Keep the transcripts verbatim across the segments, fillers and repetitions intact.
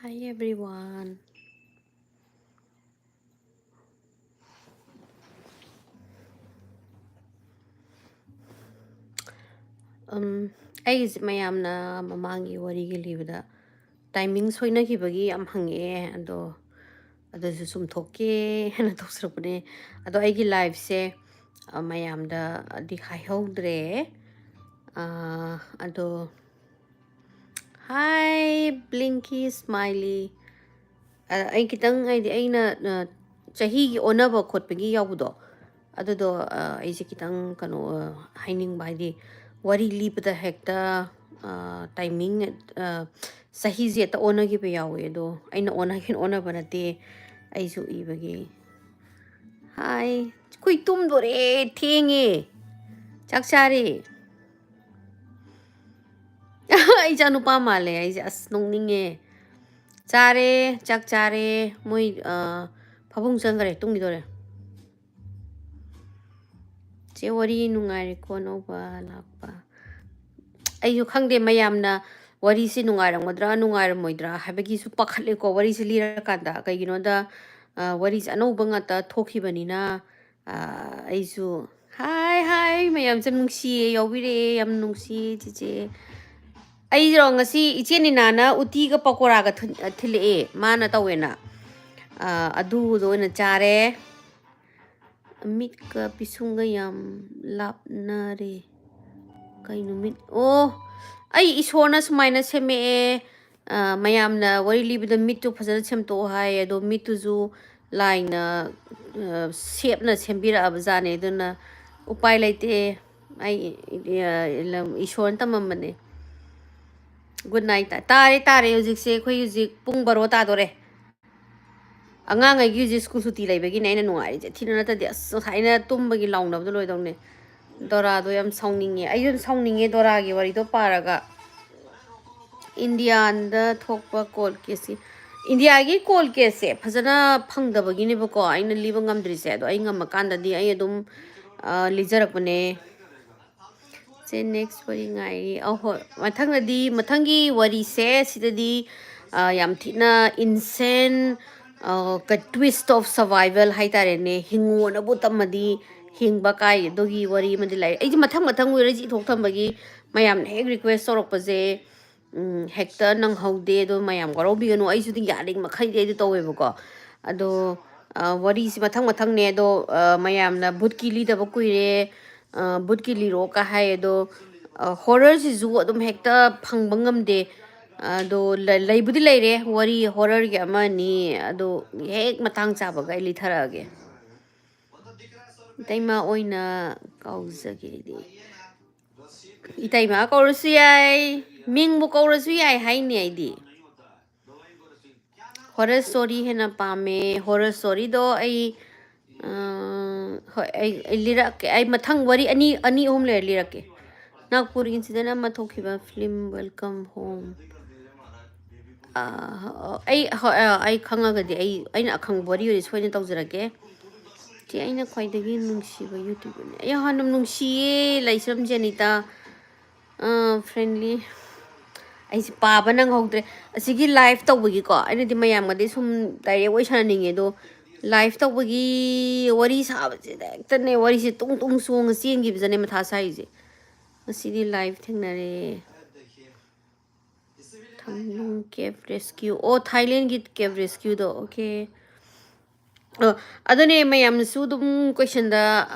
Hi everyone. Um, ꯑꯩꯒꯤꯁꯦ ꯃꯌꯥꯝꯅ ꯃꯃꯥꯡꯒꯤ ꯋꯥꯔꯤꯒꯤ ꯂꯤꯕꯗ timing ꯁꯣꯏꯅꯈꯤꯕꯒꯤ ꯌꯥꯝ ꯍꯪꯉꯛꯑꯦ, ꯑꯗꯣ ꯑꯗꯨꯁꯨ ꯆꯨꯝꯊꯣꯛꯀꯦ ꯍꯥꯏꯅ ꯇꯧꯁꯤꯔꯛꯄꯅꯦ꯫ ꯑꯗꯣ ꯑꯩꯒꯤ liveꯁꯦ, ꯑ, ꯃꯌꯥꯝꯗꯗꯤ ꯍꯥꯏꯍꯧꯗ꯭ꯔꯦ꯫ ꯑ, ꯑꯗꯣ, hi, Blinky Smiley꯫ ꯑ, ꯑꯩ ꯈꯤꯇꯪ, ꯍꯥꯏꯗꯤ, ꯑꯩꯅ, ꯑ, ꯆꯍꯤꯒꯤ ꯑꯣꯟꯅꯕ ꯈꯣꯠꯄꯒꯤ ꯌꯥꯎꯕꯗꯣ, ꯑꯗꯨꯗꯣ, ꯑ, ꯑꯩꯁꯦ ꯈꯤꯇꯪ, ꯀꯩꯅꯣ, ꯑ, ꯍꯥꯏꯅꯤꯡꯕ, ꯍꯥꯏꯗꯤ, ꯋꯥꯔꯤ ꯂꯤꯕꯗ ꯍꯦꯛꯇ, ꯑ, timing, ꯑ, ꯆꯍꯤꯁꯦ ꯍꯦꯛꯇ ꯑꯣꯟꯅꯈꯤꯕ ꯌꯥꯎꯋꯦ꯫ ꯑꯗꯣ ꯑꯩꯅ ꯑꯣꯟꯅ-, ꯑꯣꯟꯅꯕ ꯅꯠꯇꯦ, ꯑꯩꯁꯨ ꯏꯕꯒꯤ꯫ Hi, ꯑꯩꯈꯣꯏ ꯇꯨꯝꯗꯣꯔꯦ, ꯊꯦꯡꯉꯦ, ꯆꯥꯛ ꯆꯥꯔꯦ꯫ ꯑꯩ ꯏꯆꯥ ꯅꯨꯄꯥ ꯃꯥꯜꯂꯦ ꯑꯩꯁꯦ, ꯑꯁ, ꯅꯣꯛꯅꯤꯡꯉꯦ꯫ ꯆꯥꯔꯦ, ꯆꯥꯛ ꯆꯥꯔꯦ꯫ ꯃꯣꯏ, ꯑ, ꯐꯃꯨꯡ ꯆꯪꯈ꯭ꯔꯦ, ꯇꯨꯝꯈꯤꯗꯣꯔꯦ꯫ ꯆꯦ, ꯋꯥꯔꯤ ꯅꯨꯡꯉꯥꯏꯔꯦꯀꯣ ꯑꯅꯧꯕ ꯂꯥꯛꯄ꯫ ꯑꯩꯁꯨ ꯈꯪꯗꯦ, ꯃꯌꯥꯝꯅ ꯋꯥꯔꯤꯁꯤ ꯅꯨꯡꯉꯥꯏꯔꯝꯒꯗ꯭ꯔꯥ ꯅꯨꯡꯉꯥꯏꯔꯝꯃꯣꯏꯗ꯭ꯔꯥ ꯍꯥꯏꯕꯒꯤꯁꯨ ꯄꯥꯈꯠꯂꯦꯀꯣ, ꯋꯥꯔꯤꯁꯤ ꯂꯤꯔꯀꯥꯟꯗ꯫ ꯀꯩꯒꯤꯅꯣꯗ, ꯑ, ꯋꯥꯔꯤꯁꯦ ꯑꯅꯧꯕ ꯉꯥꯛꯇ ꯊꯣꯛꯈꯤꯕꯅꯤꯅ, ꯑ, ꯑꯩꯁꯨ, hi, hi, ꯃꯌꯥꯝꯁꯦ ꯌꯥꯝ ꯅꯨꯡꯁꯤꯌꯦ, ꯌꯥꯎꯕꯤꯔꯛꯑꯦ, ꯌꯥꯝ ꯅꯨꯡꯁꯤꯌꯦ ꯆꯤꯆꯦ꯫ ꯑꯩꯔꯣ, ꯉꯁꯤ ꯏꯆꯦ ꯅꯤꯅꯥꯅ ꯎꯇꯤꯒ ꯄꯀꯣꯔꯥꯒ ꯊꯨ-, ꯊꯤꯜꯂꯛꯑꯦ, ꯃꯥꯅ ꯇꯧꯋꯦꯅ꯫ ꯑ, ꯑꯗꯨꯗꯣ ꯑꯣꯏꯅ ꯆꯥꯔꯦ꯫ ꯃꯤꯠꯀ ꯄꯤꯁꯨꯝꯒ ꯌꯥꯝ ꯂꯥꯞꯅꯔꯦ꯫ ꯀꯩꯅꯣ ꯃꯤꯠ? ꯑꯣ, ꯑꯩ ꯏꯁꯣꯔꯅ ꯁꯨꯃꯥꯏꯅ ꯁꯦꯝꯃꯛꯑꯦ꯫ ꯑ, ꯃꯌꯥꯝꯅ ꯋꯥꯔꯤ ꯂꯤꯕꯗ ꯃꯤꯠꯇꯨ ꯐꯖꯅ ꯁꯦꯝꯗꯣꯛꯑꯣ ꯍꯥꯏ, ꯑꯗꯣ ꯃꯤꯠꯇꯨꯁꯨ ꯂꯥꯏꯅ, ꯑ, ꯁꯦꯞꯅ ꯁꯦꯝꯕꯤꯔꯛꯑꯕ ꯖꯥꯠꯅꯦ꯫ ꯑꯗꯨꯅ ꯎꯄꯥꯏ ꯂꯩꯇꯦ꯫ ꯑꯩ, ꯑ, ꯏꯁꯣꯔꯅ ꯇꯝꯃꯝꯕꯅꯦ꯫ Good night꯫ ꯇꯥꯔꯦ, ꯇꯥꯔꯦ꯫ ꯍꯧꯖꯤꯛꯁꯦ ꯑꯩꯈꯣꯏ ꯍꯧꯖꯤꯛ ꯄꯨꯡ ꯕꯥꯔꯣ ꯇꯥꯗꯣꯔꯦ꯫ ꯑꯉꯥꯡꯈꯩꯒꯤ ꯍꯧꯖꯤꯛ ꯁ꯭ꯀꯨꯜ ꯁꯨꯇꯤ ꯂꯩꯕꯒꯤꯅꯦ ꯑꯩꯅ ꯅꯨꯡꯉꯥꯏꯔꯤꯁꯦ꯫ ꯊꯤꯅ ꯅꯠꯇꯗꯤ, ꯑꯁ, ꯉꯁꯥꯏꯅ ꯇꯨꯝꯕꯒꯤ ꯂꯥꯎꯅꯕꯗꯣ ꯂꯣꯏꯗꯧꯅꯦ꯫ ꯗꯣꯔꯥꯗꯣ ꯌꯥꯝ ꯁꯥꯎꯅꯤꯡꯉꯦ꯫ ꯑꯩꯁꯨ ꯌꯥꯝ ꯁꯥꯎꯅꯤꯡꯉꯦ ꯗꯣꯔꯥꯒꯤ ꯋꯥꯔꯤꯗꯣ ꯄꯥꯔꯒ꯫ ꯏꯟꯗꯤꯌꯥꯗ ꯊꯣꯛꯄ court caseꯀꯤ, ꯏꯟꯗꯤꯌꯥꯒꯤ court caseꯁꯦ ꯐꯖꯅ ꯐꯪꯗꯕꯒꯤꯅꯦꯕꯀꯣ ꯑꯩꯅ ꯂꯤꯕ ꯉꯝꯗ꯭ꯔꯤꯁꯦ꯫ ꯑꯗꯣ ꯑꯩ ꯉꯝꯃꯀꯥꯟꯗꯗꯤ ꯑꯩ ꯑꯗꯨꯝ, ꯑ, ꯂꯤꯖꯔꯛꯄꯅꯦ꯫ ꯁꯦ, next ꯋꯥꯔꯤ ꯉꯥꯏꯔꯤ꯫ ꯑ, ꯍꯣꯏ, ꯃꯊꯪꯗꯗꯤ, ꯃꯊꯪꯒꯤ ꯋꯥꯔꯤꯁꯦ ꯁꯤꯗꯗꯤ, ꯌꯥꯝ ꯊꯤꯅ insane, ꯀ twist of survival ꯍꯥꯏꯇꯥꯔꯦꯅꯦ, ꯍꯤꯡꯉꯣꯅꯕꯨ ꯇꯝꯃꯗꯤ ꯍꯤꯡꯕ ꯀꯥꯏ ꯑꯗꯨꯒꯤ ꯋꯥꯔꯤ ꯑꯃꯗꯤ ꯂꯩ꯫ ꯑꯩꯁꯦ ꯃꯊꯪ ꯃꯊꯪ ꯋꯥꯔꯤꯁꯦ ꯏꯊꯣꯛ ꯊꯝꯕꯒꯤ ꯃꯌꯥꯝꯅ ꯍꯦꯛ request ꯇꯧꯔꯛꯄꯁꯦ ꯍꯦꯛꯇ ꯅꯪꯍꯧꯗꯦ꯫ ꯑꯗꯣ ꯃꯌꯥꯝ ꯋꯥꯔꯧꯕꯤꯒꯅꯨ, ꯑꯩꯁꯨ ꯑꯗꯨꯝ ꯌꯥꯔꯤꯉꯩ ꯃꯈꯩꯗꯤ ꯑꯩꯗꯤ ꯇꯧꯋꯦꯕꯀꯣ꯫ ꯑꯗꯣ ꯋꯥꯔꯤꯁꯤ ꯃꯊꯪ ꯃꯊꯪꯅꯦ꯫ ꯑꯗꯣ ꯃꯌꯥꯝꯅ ꯚꯨꯠꯀꯤ ꯂꯤꯗꯕ ꯀꯨꯏꯔꯦ, ꯚꯨꯠꯀꯤ ꯂꯤꯔꯛꯑꯣꯒ ꯍꯥꯏ꯫ ꯑꯗꯣ ꯍꯣꯔꯔꯁꯤꯁꯨ ꯑꯗꯨꯝ ꯍꯦꯛꯇ ꯐꯪꯕ ꯉꯝꯗꯦ꯫ ꯑꯗꯣ ꯂꯩꯕꯨꯗꯤ ꯂꯩꯔꯦ ꯋꯥꯔꯤ ꯍꯣꯔꯔꯒꯤ ꯑꯃ ꯑꯅꯤ, ꯑꯗꯣ ꯍꯦꯛ ꯃꯇꯥꯡ ꯆꯥꯕꯒ ꯑꯩ ꯂꯤꯊꯔꯛꯑꯒꯦ꯫ ꯏꯇꯩꯃ ꯑꯣꯏꯅ ꯀꯧꯖꯒꯦ ꯑꯩꯗꯤ꯫ ꯏꯇꯩꯃ ꯀꯧꯔꯁꯨ ꯌꯥꯏ, ꯃꯤꯡꯕꯨ ꯀꯧꯔꯁꯨ ꯌꯥꯏ ꯍꯥꯏꯅꯤ ꯑꯩꯗꯤ꯫ ꯍꯣꯔꯔ ꯁ꯭ꯇꯣꯔꯤ ꯍꯦꯟꯅ ꯄꯥꯝꯃꯦ꯫ ꯍꯣꯔꯔ ꯁ꯭ꯇꯣꯔꯤꯗꯣ ꯑꯩ ꯍꯣꯏ, ꯑꯩ ꯑꯩ ꯂꯤꯔꯛꯀꯦ꯫ ꯑꯩ ꯃꯊꯪ ꯋꯥꯔꯤ ꯑꯅꯤ ꯑꯅꯤ ꯑꯍꯨꯝ ꯂꯩꯔ ꯂꯤꯔꯛꯀꯦ꯫ ꯅꯥꯒꯄꯨꯔ ꯏꯟꯁꯤꯗꯦꯟ ꯑꯃ ꯊꯣꯛꯈꯤꯕ ꯐꯤꯂꯝ ꯋꯦꯜꯀꯝ ꯍꯣꯝ꯫ ꯑꯩ ꯍꯣꯏ, ꯑꯩ ꯈꯪꯉꯒꯗꯤ ꯑꯩ ꯑꯩꯅ ꯑꯈꯪꯕ ꯋꯥꯔꯤ ꯑꯣꯏꯅ ꯁꯣꯏꯅ ꯇꯧꯖꯔꯛꯀꯦ꯫ ꯆꯦ ꯑꯩꯅ ꯈ꯭ꯋꯥꯏꯗꯒꯤ ꯅꯨꯡꯁꯤꯕ YouTuberꯅꯦ꯫ ꯑꯩ ꯍꯥꯟꯅ ꯅꯨꯡꯁꯤꯌꯦ ꯂꯩꯁ꯭ꯔꯝ ꯖꯦꯅꯤꯇꯥ꯫ Friendly꯫ ꯑꯩꯁꯦ ꯄꯥꯕ ꯅꯪꯍꯧꯗ꯭ꯔꯦ꯫ ꯑꯁꯤꯒꯤ live ꯇꯧꯕꯒꯤꯀꯣ, ꯑꯩꯅꯗꯤ ꯃꯌꯥꯝꯒꯗꯤ ꯁꯨꯝ direct ꯋꯥꯔꯤ ꯁꯥꯟꯅꯅꯤꯡꯉꯦ, ꯑꯗꯣ live ꯇꯧꯕꯒꯤ ꯋꯥꯔꯤ ꯁꯥꯕꯁꯤꯗ ꯍꯦꯛꯇꯅꯦ, ꯋꯥꯔꯤꯁꯦ ꯇꯨꯡ ꯇꯨꯡ ꯆꯣꯡꯉ ꯆꯦꯟꯈꯤꯕꯗꯅꯦ ꯃꯊꯥ ꯁꯥꯏꯁꯦ꯫ ꯉꯁꯤꯗꯤ live ꯊꯦꯡꯅꯔꯦ꯫ ꯊꯝꯂꯨꯡ cave rescue꯫ ꯑꯣ, ꯊꯥꯏꯂꯦꯟꯒꯤ cave rescueꯗꯣ꯫ Okay꯫ ꯑꯣ, ꯑꯗꯨꯅꯦ ꯃꯌꯥꯝꯅꯁꯨ ꯑꯗꯨꯝ questionꯗ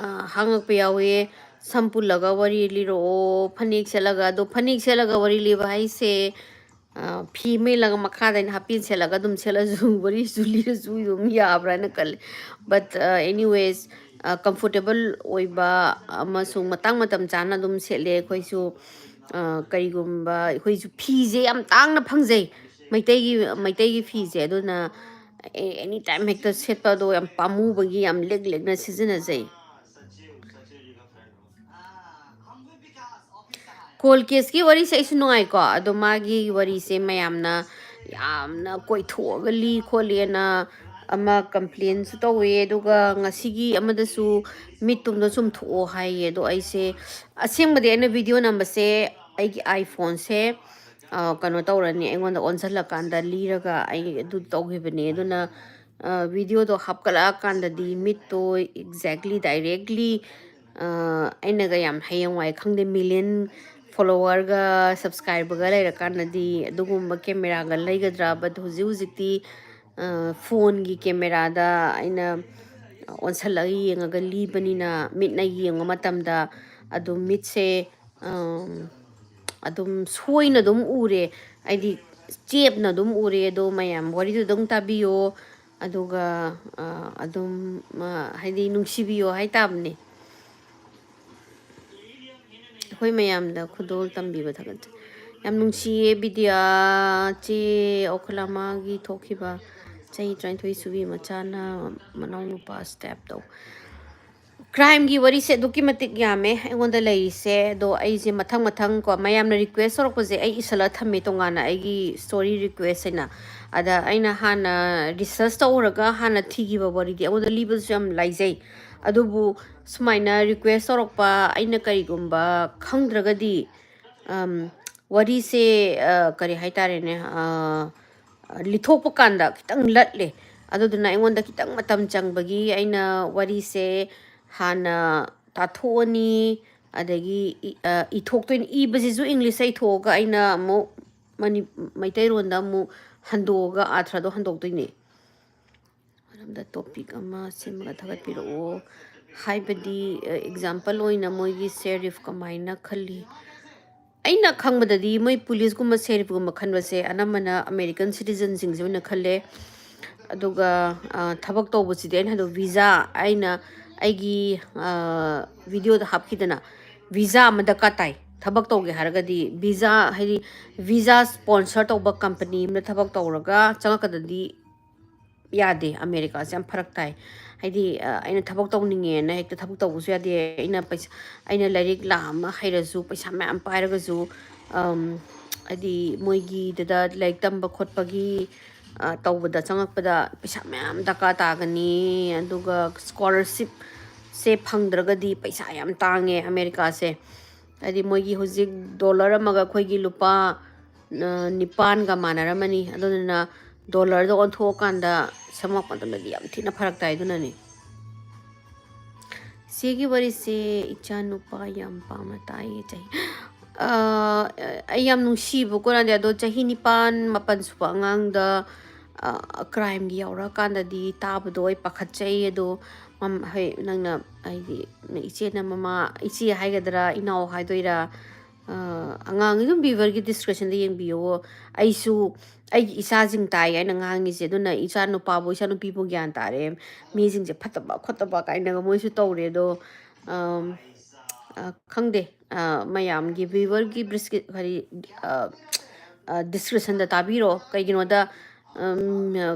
ꯍꯪꯉꯛꯄ ꯌꯥꯎꯋꯦ꯫ ꯁꯝ ꯄꯨꯜꯂꯒ ꯋꯥꯔꯤ ꯂꯤꯔꯛꯑꯣ, ꯐꯅꯦꯛ ꯁꯦꯠꯂꯒ꯫ ꯑꯗꯣ ꯐꯅꯦꯛ ꯁꯦꯠꯂꯒ ꯋꯥꯔꯤ ꯂꯤꯕ ꯍꯥꯏꯁꯦ, ꯐꯤ ꯑꯃ ꯏꯜꯂꯒ ꯃꯈꯥꯗ ꯑꯩꯅ ꯍꯥꯞꯄꯦꯟ ꯁꯦꯠꯂꯒ ꯑꯗꯨꯝ ꯁꯦꯠꯂꯁꯨ ꯋꯥꯔꯤꯁꯨ ꯂꯤꯔꯁꯨ ꯑꯗꯨꯝ ꯌꯥꯕ꯭ꯔꯥ ꯍꯥꯏꯅ ꯈꯜꯂꯦ꯫ But anyways, comfortable ꯑꯣꯏꯕ ꯑꯃꯁꯨꯡ ꯃꯇꯥꯡ ꯃꯇꯝ ꯆꯥꯅ ꯑꯗꯨꯝ ꯁꯦꯠꯂꯦ ꯑꯩꯈꯣꯏꯁꯨ꯫ ꯀꯔꯤꯒꯨꯝꯕ ꯑꯩꯈꯣꯏꯁꯨ ꯐꯤꯁꯦ ꯌꯥꯝ ꯇꯥꯡꯅ ꯐꯪꯖꯩ꯫ ꯃꯩꯇꯩꯒꯤ ꯃꯩꯇꯩꯒꯤ ꯐꯤꯁꯦ꯫ ꯑꯗꯨꯅ any time ꯍꯦꯛꯇ ꯁꯦꯠꯄꯗꯣ ꯌꯥꯝ ꯄꯥꯝꯃꯨꯕꯒꯤ ꯌꯥꯝ ꯂꯤꯛ ꯂꯤꯛꯅ ꯁꯤꯖꯤꯟꯅꯖꯩ꯫ Cold caseꯀꯤ ꯋꯥꯔꯤꯁꯦ ꯑꯩꯁꯨ ꯅꯨꯡꯉꯥꯏꯀꯣ꯫ ꯑꯗꯣ ꯃꯥꯒꯤ ꯋꯥꯔꯤꯁꯦ ꯃꯌꯥꯝꯅ ꯌꯥꯝꯅ ꯀꯣꯏꯊꯣꯛꯑꯒ ꯂꯤ ꯈꯣꯠꯂꯤꯅ ꯑꯃ complainꯁꯨ ꯇꯧꯋꯦ꯫ ꯑꯗꯨꯒ ꯉꯁꯤꯒꯤ ꯑꯃꯗꯁꯨ ꯃꯤꯠꯇꯨꯝꯗ ꯆꯨꯝꯊꯣꯛꯑꯣ ꯍꯥꯏꯌꯦ꯫ ꯑꯗꯣ ꯑꯩꯁꯦ ꯑꯁꯦꯡꯕꯗꯤ ꯑꯩꯅ video ꯅꯝꯕꯁꯦ ꯑꯩꯒꯤ iPhoneꯁꯦ ꯀꯩꯅꯣ ꯇꯧꯔꯅꯤ, ꯑꯩꯉꯣꯟꯗ ꯑꯣꯟꯁꯤꯜꯂꯀꯥꯟꯗ ꯂꯤꯔꯒ ꯑꯩ ꯑꯗꯨ ꯇꯧꯈꯤꯕꯅꯦ꯫ ꯑꯗꯨꯅ ꯚꯤꯗꯤꯑꯣꯗꯣ ꯍꯥꯞꯀꯠꯂꯛꯑꯀꯥꯟꯗꯗꯤ ꯃꯤꯠꯇꯣ exactly, directly ꯑꯩꯅꯒ ꯌꯥꯝ ꯍꯌꯦꯡꯋꯥꯏ ꯈꯪꯗꯦ, ꯃꯤꯂꯤꯌꯟ ꯐꯣꯂꯣꯋꯔꯒ ꯁꯕꯁꯀ꯭ꯔꯥꯏꯕꯔꯒ ꯂꯩꯔꯀꯥꯟꯗꯗꯤ ꯑꯗꯨꯒꯨꯝꯕ ꯀꯦꯃꯦꯔꯥꯒ ꯂꯩꯒꯗ꯭ꯔꯥ? But ꯍꯧꯖꯤꯛ ꯍꯧꯖꯤꯛꯇꯤ ꯐꯣꯟꯒꯤ ꯀꯦꯃꯦꯔꯥꯗ ꯑꯩꯅ ꯑꯣꯟꯁꯜꯂꯒ ꯌꯦꯡꯉꯒ ꯂꯤꯕꯅꯤꯅ, ꯃꯤꯠꯅ ꯌꯦꯡꯕ ꯃꯇꯝꯗ ꯑꯗꯨꯝ ꯃꯤꯠꯁꯦ ꯑꯗꯨꯝ ꯁꯣꯏꯅ ꯑꯗꯨꯝ ꯎꯔꯦ, ꯍꯥꯏꯗꯤ ꯆꯦꯞꯅ ꯑꯗꯨꯝ ꯎꯔꯦ꯫ ꯑꯗꯣ ꯃꯌꯥꯝ ꯋꯥꯔꯤꯗꯨꯗꯪ ꯇꯥꯕꯤꯌꯣ, ꯑꯗꯨꯒ ꯑꯗꯨꯝ ꯍꯥꯏꯗꯤ ꯅꯨꯡꯁꯤꯕꯤꯌꯣ ꯍꯥꯏꯇꯥꯕꯅꯦ꯫ ꯑꯩꯈꯣꯏ ꯃꯌꯥꯝꯗ ꯈꯨꯗꯣꯜ ꯇꯝꯕꯤꯕ ꯊꯥꯒꯠꯆꯔꯤ꯫ ꯌꯥꯝ ꯅꯨꯡꯁꯤꯌꯦ ꯕꯤꯗ꯭ꯌꯥ ꯆꯦ ꯑꯣꯈꯂꯥꯃꯥꯒꯤ ꯊꯣꯛꯈꯤꯕ ꯆꯍꯤ ꯇꯔꯥꯅꯤꯊꯣꯏ ꯁꯨꯕꯤ ꯃꯆꯥꯅ ꯃꯅꯥꯎꯅꯨꯄꯥ stab ꯇꯧ꯫ Crimeꯒꯤ ꯋꯥꯔꯤꯁꯦ ꯑꯗꯨꯛꯀꯤ ꯃꯇꯤꯛ ꯌꯥꯝꯃꯦ ꯑꯩꯉꯣꯟꯗ ꯂꯩꯔꯤꯁꯦ, ꯑꯗꯣ ꯑꯩꯁꯦ ꯃꯊꯪ ꯃꯊꯪ ꯀꯣ, ꯃꯌꯥꯝꯅ request ꯇꯧꯔꯛꯄꯁꯦ ꯑꯩ ꯏꯁꯜꯂ ꯊꯝꯃꯦ ꯇꯣꯉꯥꯟꯅ ꯑꯩꯒꯤ story request ꯍꯥꯏꯅ꯫ ꯑꯗ ꯑꯩꯅ ꯍꯥꯟꯅ research ꯇꯧꯔꯒ ꯍꯥꯟꯅ ꯊꯤꯈꯤꯕ ꯋꯥꯔꯤꯗꯤ ꯑꯩꯉꯣꯟꯗ ꯂꯤꯕꯁꯨ ꯌꯥꯝ ꯂꯥꯏꯖꯩ, ꯑꯗꯨꯕꯨ ꯁꯨꯃꯥꯏꯅ request ꯇꯧꯔꯛꯄ ꯑꯩꯅ ꯀꯔꯤꯒꯨꯝꯕ ꯈꯪꯗ꯭ꯔꯒꯗꯤ ꯋꯥꯔꯤꯁꯦ ꯀꯔꯤ ꯍꯥꯏꯇꯥꯔꯦꯅꯦ, ꯂꯤꯊꯣꯛꯄ ꯀꯥꯟꯗ ꯈꯤꯇꯪ ꯂꯠꯂꯦ꯫ ꯑꯗꯨꯗꯨꯅ ꯑꯩꯉꯣꯟꯗ ꯈꯤꯇꯪ ꯃꯇꯝ ꯆꯪꯕꯒꯤ ꯑꯩꯅ ꯋꯥꯔꯤꯁꯦ ꯍꯥꯟꯅ ꯇꯥꯊꯣꯛꯑꯅꯤ, ꯑꯗꯒꯤ ꯏꯊꯣꯛꯇꯣꯏꯅꯤ꯫ ꯏꯕꯁꯤꯁꯨ Englishꯇ ꯏꯊꯣꯛꯑꯒ ꯑꯩꯅ ꯑꯃꯨꯛ ꯃꯩꯇꯩꯔꯣꯟꯗ ꯑꯃꯨꯛ ꯍꯟꯗꯣꯛꯑꯒ ꯑꯥꯔꯊꯗꯣ ꯍꯟꯗꯣꯛꯇꯣꯏꯅꯦ꯫ ꯃꯔꯝꯗ topic ꯑꯃ ꯁꯦꯝꯃꯒ ꯊꯥꯒꯠꯄꯤꯔꯛꯑꯣ꯫ ꯍꯥꯏꯕꯗꯤ example ꯑꯣꯏꯅ ꯃꯣꯏꯒꯤ sheriff ꯀꯃꯥꯏꯅ ꯈꯜꯂꯤ? ꯑꯩꯅ ꯈꯪꯕꯗꯗꯤ ꯃꯣꯏ ꯄꯨꯂꯤꯁꯀꯨꯝꯕ sheriffꯀꯨꯝꯕ ꯈꯟꯕꯁꯦ ꯑꯅꯝꯕꯅ American citizenꯁꯤꯡꯁꯦ ꯑꯣꯏꯅ ꯈꯜꯂꯦ꯫ ꯑꯗꯨꯒ ꯊꯕꯛ ꯇꯧꯕꯁꯤꯗꯤ ꯑꯩꯅ ꯍꯥꯏꯗꯣ visa, ꯑꯩꯅ ꯑꯩꯒꯤ videoꯗ ꯍꯥꯞꯈꯤꯗꯅ visa ꯑꯃ ꯗꯔꯀꯥꯔ ꯇꯥꯏ꯫ ꯊꯕꯛ ꯇꯧꯒꯦ ꯍꯥꯏꯔꯒꯗꯤ visa, ꯍꯥꯏꯗꯤ visa sponsor ꯇꯧꯕ company ꯑꯃꯗ ꯊꯕꯛ ꯇꯧꯔꯒ ꯆꯪꯉꯛꯀꯗꯗꯤ ꯌꯥꯗꯦ꯫ ꯑꯃꯦꯔꯤꯀꯥꯁꯦ ꯌꯥꯝ ꯐꯔꯛ ꯇꯥꯏ꯫ ꯍꯥꯏꯗꯤ ꯑꯩꯅ ꯊꯕꯛ ꯇꯧꯅꯤꯡꯉꯦꯅ ꯍꯦꯛꯇ ꯊꯕꯛ ꯇꯧꯕꯁꯨ ꯌꯥꯗꯦ꯫ ꯑꯩꯅ ꯄꯩꯁꯥ, ꯑꯩꯅ ꯂꯥꯏꯔꯤꯛ ꯂꯥꯛ ꯑꯃ ꯍꯩꯔꯁꯨ, ꯄꯩꯁꯥ ꯃꯌꯥꯝ ꯄꯥꯏꯔꯒꯁꯨ, ꯍꯥꯏꯗꯤ ꯃꯣꯏꯒꯤꯗꯨꯗ ꯂꯥꯏꯔꯤꯛ ꯇꯝꯕ ꯈꯣꯠꯄꯒꯤ ꯇꯧꯕꯗ ꯆꯪꯉꯛꯄꯗ ꯄꯩꯁꯥ ꯃꯌꯥꯝ ꯗꯔꯀꯥꯔ ꯇꯥꯒꯅꯤ꯫ ꯑꯗꯨꯒ scholarshipꯁꯦ ꯐꯪꯗ꯭ꯔꯒꯗꯤ ꯄꯩꯁꯥ ꯌꯥꯝ ꯇꯥꯡꯉꯦ ꯑꯃꯦꯔꯤꯀꯥꯁꯦ꯫ ꯍꯥꯏꯗꯤ ꯃꯣꯏꯒꯤ ꯍꯧꯖꯤꯛ dollar ꯑꯃꯒ ꯑꯩꯈꯣꯏꯒꯤ ꯂꯨꯄꯥ ꯅꯤꯄꯥꯟꯒ ꯃꯥꯟꯅꯔꯝꯃꯅꯤ꯫ ꯑꯗꯨꯗꯨꯅ ꯗꯣꯂꯔꯗ ꯑꯣꯟꯊꯣꯛꯑꯀꯥꯟꯗ ꯁꯦꯝꯃꯛꯄ ꯃꯇꯝꯗꯗꯤ ꯌꯥꯝ ꯊꯤꯅ ꯐꯔꯛ ꯇꯥꯏ꯫ ꯑꯗꯨꯅꯅꯤ꯫ ꯏꯆꯦꯒꯤ ꯋꯥꯔꯤꯁꯦ ꯏꯆꯥ ꯅꯨꯄꯥ ꯌꯥꯝ ꯄꯥꯝꯅ ꯇꯥꯏꯌꯦ꯫ ꯆꯍꯤ ꯑꯩ ꯌꯥꯝ ꯅꯨꯡꯁꯤꯕꯀꯣ ꯅꯥꯟꯗꯤ꯫ ꯑꯗꯣ ꯆꯍꯤ ꯅꯤꯄꯥꯟ ꯃꯥꯄꯟ ꯁꯨꯕ ꯑꯉꯥꯡꯗ ꯀ꯭ꯔꯥꯏꯝꯒꯤ ꯌꯥꯎꯔꯛꯑꯀꯥꯟꯗꯗꯤ ꯇꯥꯕꯗꯣ ꯑꯩ ꯄꯥꯈꯠꯆꯩ꯫ ꯑꯗꯣ ꯍꯣꯏ, ꯅꯪꯅ ꯍꯥꯏꯗꯤ ꯏꯆꯦꯅ ꯃꯃꯥ, ꯏꯆꯦ ꯍꯥꯏꯒꯗ꯭ꯔꯥ, ꯏꯅꯥꯎ ꯍꯥꯏꯗꯣꯏꯔꯥ, ꯑꯉꯥꯡ ꯑꯗꯨꯝ ꯚꯤꯌꯨꯋꯔꯒꯤ ꯗꯤꯁꯀ꯭ꯔꯤꯞꯁꯟꯗ ꯌꯦꯡꯕꯤꯌꯣ꯫ ꯑꯩꯁꯨ ꯑꯩꯒꯤ ꯏꯆꯥꯁꯤꯡ ꯇꯥꯏ ꯑꯩꯅ ꯉꯥꯡꯉꯤꯁꯦ꯫ ꯑꯗꯨꯅ ꯏꯆꯥ ꯅꯨꯄꯥꯕꯨ, ꯏꯆꯥ ꯅꯨꯄꯤꯕꯨ ꯒ꯭ꯌꯥꯟ ꯇꯥꯔꯦ꯫ ꯃꯤꯁꯤꯡꯁꯦ ꯐꯠꯇꯕ ꯈꯣꯠꯇꯕ ꯀꯥꯏꯅꯒ ꯃꯣꯏꯁꯨ ꯇꯧꯔꯦ꯫ ꯑꯗꯣ ꯈꯪꯗꯦ, ꯃꯌꯥꯝꯒꯤ ꯚꯤꯌꯨꯋꯔꯒꯤ ꯕ꯭ꯔꯤꯁꯀꯤꯠ ꯍꯥꯏꯗꯤ ꯗꯤꯁꯀ꯭ꯔꯤꯞꯁꯟꯗ ꯇꯥꯕꯤꯔꯣ꯫ ꯀꯩꯒꯤꯅꯣꯗ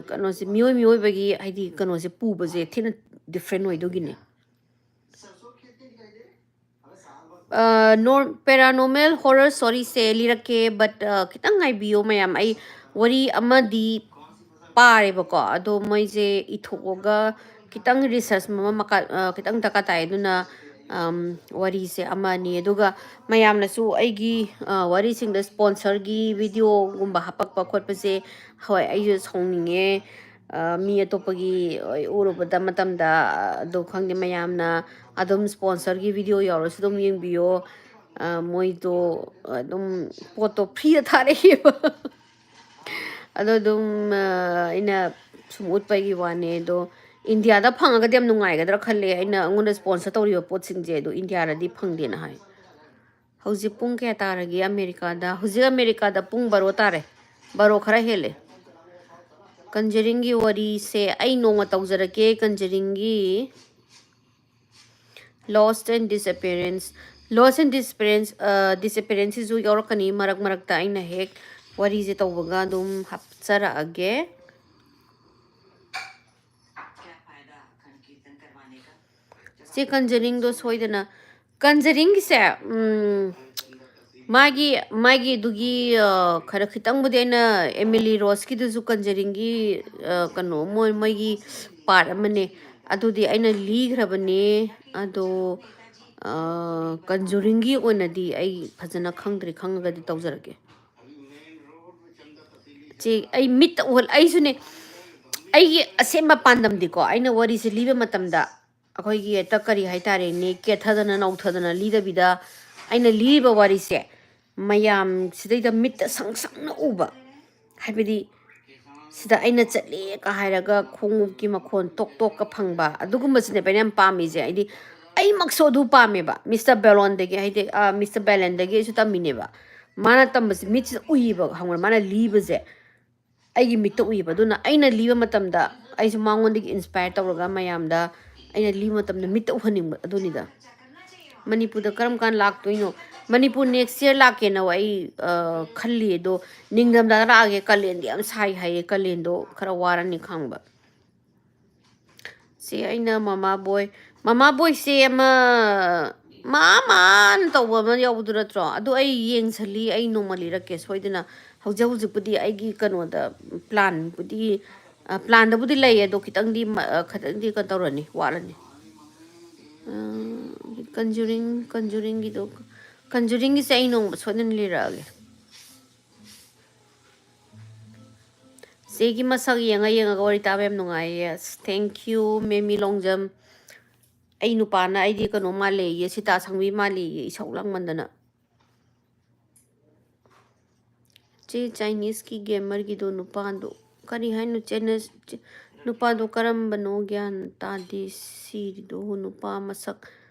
ꯀꯩꯅꯣꯁꯦ, ꯃꯤꯑꯣꯏ ꯃꯤꯑꯣꯏꯕꯒꯤ ꯍꯥꯏꯗꯤ ꯀꯩꯅꯣꯁꯦ ꯄꯨꯕꯁꯦ ꯊꯤꯅ ꯗꯤꯐ꯭ꯔꯦꯟ ꯑꯣꯏꯗꯨꯒꯤꯅꯦ꯫ ꯅꯣꯔ ꯄꯦꯔꯥꯅꯣꯃꯦꯜ ꯍꯣꯔꯔ ꯁ꯭ꯇꯣꯔꯤꯁꯦ ꯂꯤꯔꯛꯀꯦ, ꯕꯠ ꯈꯤꯇꯪ ꯉꯥꯏꯕꯤꯌꯣ ꯃꯌꯥꯝ꯫ ꯑꯩ ꯋꯥꯔꯤ ꯑꯃꯗꯤ ꯄꯥꯔꯦꯕꯀꯣ, ꯑꯗꯣ ꯃꯣꯏꯁꯦ ꯏꯊꯣꯛꯑꯒ ꯈꯤꯇꯪ ꯔꯤꯁꯔꯁ ꯑꯃ ꯃꯈꯥ, ꯈꯤꯇꯪ ꯗꯔꯀꯥꯔ ꯇꯥꯏ꯫ ꯑꯗꯨꯅ ꯋꯥꯔꯤꯁꯦ ꯑꯃ ꯑꯅꯤ, ꯑꯗꯨꯒ ꯃꯌꯥꯝꯅꯁꯨ ꯑꯩꯒꯤ ꯋꯥꯔꯤꯁꯤꯡꯗ ꯁ꯭ꯄꯣꯟꯁꯔꯒꯤ ꯚꯤꯗꯤꯑꯣꯒꯨꯝꯕ ꯍꯥꯞꯄꯛꯄ ꯈꯣꯠꯄꯁꯦ, ꯍꯣꯏ, ꯑꯩꯁꯨ ꯁꯥꯎꯅꯤꯡꯉꯦ꯫ ꯃꯤ ꯑꯇꯣꯞꯄꯒꯤ ꯎꯔꯨꯕꯗ ꯃꯇꯝꯗ, ꯑꯗꯣ ꯈꯪꯗꯦ, ꯃꯌꯥꯝꯅ ꯑꯗꯨꯝ ꯁ꯭ꯄꯣꯟꯁꯔꯒꯤ ꯚꯤꯗꯤꯑꯣ ꯌꯥꯎꯔꯁꯨ ꯑꯗꯨꯝ ꯌꯦꯡꯕꯤꯌꯣ꯫ ꯃꯣꯏꯗꯣ ꯑꯗꯨꯝ ꯄꯣꯠꯇꯣ ꯐ꯭ꯔꯤꯗ ꯊꯥꯔꯛꯑꯦꯕ꯫ ꯑꯗꯣ ꯑꯗꯨꯝ ꯑꯩꯅ ꯁꯨꯝ ꯎꯠꯄꯒꯤ ꯋꯥꯅꯦ꯫ ꯑꯗꯣ ꯏꯟꯗꯤꯌꯥꯗ ꯐꯪꯉꯒꯗꯤ ꯌꯥꯝ ꯅꯨꯡꯉꯥꯏꯒꯗ꯭ꯔꯥ ꯈꯜꯂꯦ, ꯑꯩꯅ ꯑꯩꯉꯣꯟꯗ ꯁ꯭ꯄꯣꯟꯁꯔ ꯇꯧꯔꯤꯕ ꯄꯣꯠꯁꯤꯡꯁꯦ꯫ ꯑꯗꯣ ꯏꯟꯗꯤꯌꯥꯗꯗꯤ ꯐꯪꯗꯦꯅ ꯍꯥꯏ꯫ ꯍꯧꯖꯤꯛ ꯄꯨꯡ ꯀꯌꯥ ꯇꯥꯔꯒꯦ ꯑꯃꯦꯔꯤꯀꯥꯗ? ꯍꯧꯖꯤꯛ ꯑꯃꯦꯔꯤꯀꯥꯗ ꯄꯨꯡ ꯕꯥꯔꯣ ꯇꯥꯔꯦ, ꯕꯥꯔꯣ ꯈꯔ ꯍꯦꯜꯂꯦ꯫ ꯀꯟꯖꯔꯤꯡꯒꯤ ꯋꯥꯔꯤꯁꯦ ꯑꯩ ꯅꯣꯡꯃ ꯇꯧꯖꯔꯛꯀꯦ꯫ ꯀꯟꯖꯔꯤꯡꯒꯤ Lost and Disappearance, Lost and Disappearance, Disappearanceꯁꯤꯁꯨ ꯌꯥꯎꯔꯛꯀꯅꯤ ꯃꯔꯛ ꯃꯔꯛꯇ꯫ ꯑꯩꯅ ꯍꯦꯛ ꯋꯥꯔꯤꯁꯦ ꯇꯧꯕꯒ ꯑꯗꯨꯝ ꯍꯥꯞꯆꯔꯛꯑꯒꯦ꯫ ꯁꯤ ꯀꯟꯖꯔꯤꯡꯗꯣ ꯁꯣꯏꯗꯅ, ꯀꯟꯖꯔꯤꯡꯒꯤꯁꯦ ꯃꯥꯒꯤ, ꯃꯥꯒꯤ ꯑꯗꯨꯒꯤ ꯈꯔ ꯈꯤꯇꯪꯕꯨꯗꯤ ꯑꯩꯅ ꯑꯦꯃꯤꯂꯤ ꯔꯣꯁꯀꯤꯗꯨꯁꯨ ꯀꯟꯖꯔꯤꯡꯒꯤ ꯀꯩꯅꯣ, ꯃꯣꯏ, ꯃꯣꯏꯒꯤ ꯄꯥꯔꯠ ꯑꯃꯅꯦ꯫ ꯑꯗꯨꯗꯤ ꯑꯩꯅ ꯂꯤꯈ꯭ꯔꯕꯅꯦ꯫ ꯑꯗꯣ ꯀꯟꯖꯨꯔꯤꯡꯒꯤ ꯑꯣꯏꯅꯗꯤ ꯑꯩ ꯐꯖꯅ ꯈꯪꯗ꯭ꯔꯤ, ꯈꯪꯉꯒꯗꯤ ꯇꯧꯖꯔꯛꯀꯦ꯫ ꯆꯦ, ꯑꯩ ꯃꯤꯠꯇ ꯎꯍꯜ ꯑꯩꯁꯨꯅꯦ꯫ ꯑꯩꯒꯤ ꯑꯁꯦꯡꯕ ꯄꯥꯟꯗꯝꯗꯤꯀꯣ, ꯑꯩꯅ ꯋꯥꯔꯤꯁꯦ ꯂꯤꯕ ꯃꯇꯝꯗ ꯑꯩꯈꯣꯏꯒꯤ ꯍꯦꯛꯇ, ꯀꯔꯤ ꯍꯥꯏꯇꯥꯔꯦꯅꯦ, ꯀꯦꯊꯗꯅ ꯅꯧꯊꯗꯅ ꯂꯤꯗꯕꯤꯗ, ꯑꯩꯅ ꯂꯤꯔꯤꯕ ꯋꯥꯔꯤꯁꯦ ꯃꯌꯥꯝ ꯁꯤꯗꯩꯗ ꯃꯤꯠꯇ ꯁꯪ ꯁꯪꯅ ꯎꯕ, ꯍꯥꯏꯕꯗꯤ ꯁꯤꯗ ꯑꯩꯅ ꯆꯠꯂꯦꯒ ꯍꯥꯏꯔꯒ ꯈꯣꯡꯎꯞꯀꯤ ꯃꯈꯣꯟ ꯇꯣꯛ ꯇꯣꯛꯀ ꯐꯪꯕ, ꯑꯗꯨꯒꯨꯝꯕꯁꯤꯅꯦꯕ ꯑꯩꯅ ꯌꯥꯝ ꯄꯥꯝꯃꯤꯁꯦ꯫ ꯍꯥꯏꯗꯤ ꯑꯩꯃꯛꯁꯨ ꯑꯗꯨ ꯄꯥꯝꯃꯦꯕ, ꯃꯤꯁꯇꯔ ꯕꯦꯂꯣꯟꯗꯒꯤ, ꯍꯥꯏꯗꯤ, ꯑ, ꯃꯤꯁꯇꯔ ꯕꯦꯂꯦꯟꯗꯒꯤ ꯑꯩꯁꯨ ꯇꯝꯃꯤꯅꯦꯕ꯫ ꯃꯥꯅ ꯇꯝꯕꯁꯦ ꯃꯤꯠꯁꯤꯗ ꯎꯏꯌꯦꯕ, ꯈꯪꯕ꯭ꯔꯥ? ꯃꯥꯅ ꯂꯤꯕꯁꯦ ꯑꯩꯒꯤ ꯃꯤꯠꯇ ꯎꯏꯌꯦꯕ꯫ ꯑꯗꯨꯅ ꯑꯩꯅ ꯂꯤꯕ ꯃꯇꯝꯗ ꯑꯩꯁꯨ ꯃꯉꯣꯟꯗꯒꯤ inspire ꯇꯧꯔꯒ ꯃꯌꯥꯝꯗ ꯑꯩꯅ ꯂꯤꯕ ꯃꯇꯝꯗ ꯃꯤꯠꯇ ꯎꯍꯟꯅꯤꯡꯕ, ꯑꯗꯨꯅꯤꯗ꯫ ꯃꯅꯤꯄꯨꯔꯗ ꯀꯔꯝ ꯀꯥꯟ ꯂꯥꯛꯇꯣꯏꯅꯣ? ꯃꯅꯤꯄꯨꯔ next year ꯂꯥꯛꯀꯦꯅ ꯑꯩ, ꯑ, ꯈꯜꯂꯤ꯫ ꯑꯗꯣ ꯅꯤꯡꯊꯝꯊꯥꯗ ꯂꯥꯛꯑꯒꯦ, ꯀꯥꯂꯦꯟꯗꯤ ꯌꯥꯝ ꯁꯥꯏ ꯍꯥꯏꯌꯦ, ꯀꯥꯂꯦꯟꯗꯣ ꯈꯔ ꯋꯥꯔꯅꯤ ꯈꯥꯡꯕ꯫ ꯁꯤ ꯑꯩꯅ ꯃꯃꯥ ꯕꯣꯏ, ꯃꯃꯥ ꯕꯣꯏꯁꯦ ꯑꯃ ꯃꯥ ꯃꯥꯅ ꯇꯧꯕ ꯑꯃ ꯌꯥꯎꯕꯗꯨ ꯅꯠꯇ꯭ꯔꯣ? ꯑꯗꯨ ꯑꯩ ꯌꯦꯡꯁꯜꯂꯤ, ꯑꯩ ꯅꯣꯡꯃ ꯂꯤꯔꯛꯀꯦ ꯁꯣꯏꯗꯅ꯫ ꯍꯧꯖꯤꯛ ꯍꯧꯖꯤꯛꯄꯨꯗꯤ ꯑꯩꯒꯤ ꯀꯩꯅꯣꯗ ꯄ꯭ꯂꯥꯟꯕꯨꯗꯤ, ꯑ, ꯄ꯭ꯂꯥꯟꯗꯕꯨꯗꯤ ꯂꯩ, ꯑꯗꯣ ꯈꯤꯇꯪꯗꯤ ꯃ-, ꯑ, ꯈꯤꯇꯪꯗꯤ ꯀꯩꯅꯣ ꯇꯧꯔꯅꯤ, ꯋꯥꯠꯂꯅꯤ꯫ ꯑ, ꯀꯟꯖꯨꯔꯤꯡ, ꯀꯟꯖꯨꯔꯤꯡꯒꯤꯗꯣ, ꯀꯟꯖꯨꯔꯤꯡꯒꯤꯁꯦ ꯑꯩ ꯅꯣꯡꯃ ꯁꯣꯏꯗꯅ ꯂꯤꯔꯛꯑꯒꯦ꯫ ꯆꯦꯒꯤ ꯃꯁꯛ ꯌꯦꯡꯉ ꯌꯦꯡꯉꯒ ꯋꯥꯔꯤ ꯇꯥꯕ ꯌꯥꯝ ꯅꯨꯡꯉꯥꯏꯌꯦ꯫ ꯑꯁ, thank you, ꯃꯦꯃꯤ ꯂꯣꯡꯖꯝ꯫ ꯑꯩ ꯅꯨꯄꯥꯅ ꯑꯩꯗꯤ ꯀꯩꯅꯣ ꯃꯥꯜꯂꯦꯌꯦ, ꯁꯤꯇꯥ ꯁꯪꯕꯤ ꯃꯥꯜꯂꯦꯌꯦ, ꯏꯁꯧ ꯂꯥꯡꯃꯟꯗꯅ꯫ ꯆꯦ, ꯆꯥꯏꯅꯤꯁꯀꯤ ꯒꯦꯃꯔꯒꯤꯗꯣ ꯅꯨꯄꯥꯗꯣ ꯀꯔꯤ ꯍꯥꯏꯅꯣ? ꯆꯦꯅꯦꯁ-, ꯆꯦ-, ꯅꯨꯄꯥꯗꯣ ꯀꯔꯝꯕꯅꯣ? ꯒ꯭ꯌꯥꯟ ꯇꯥꯗꯦ꯫ ꯁꯤꯔꯤꯗꯣ ꯅꯨꯄꯥ ꯃꯁꯛ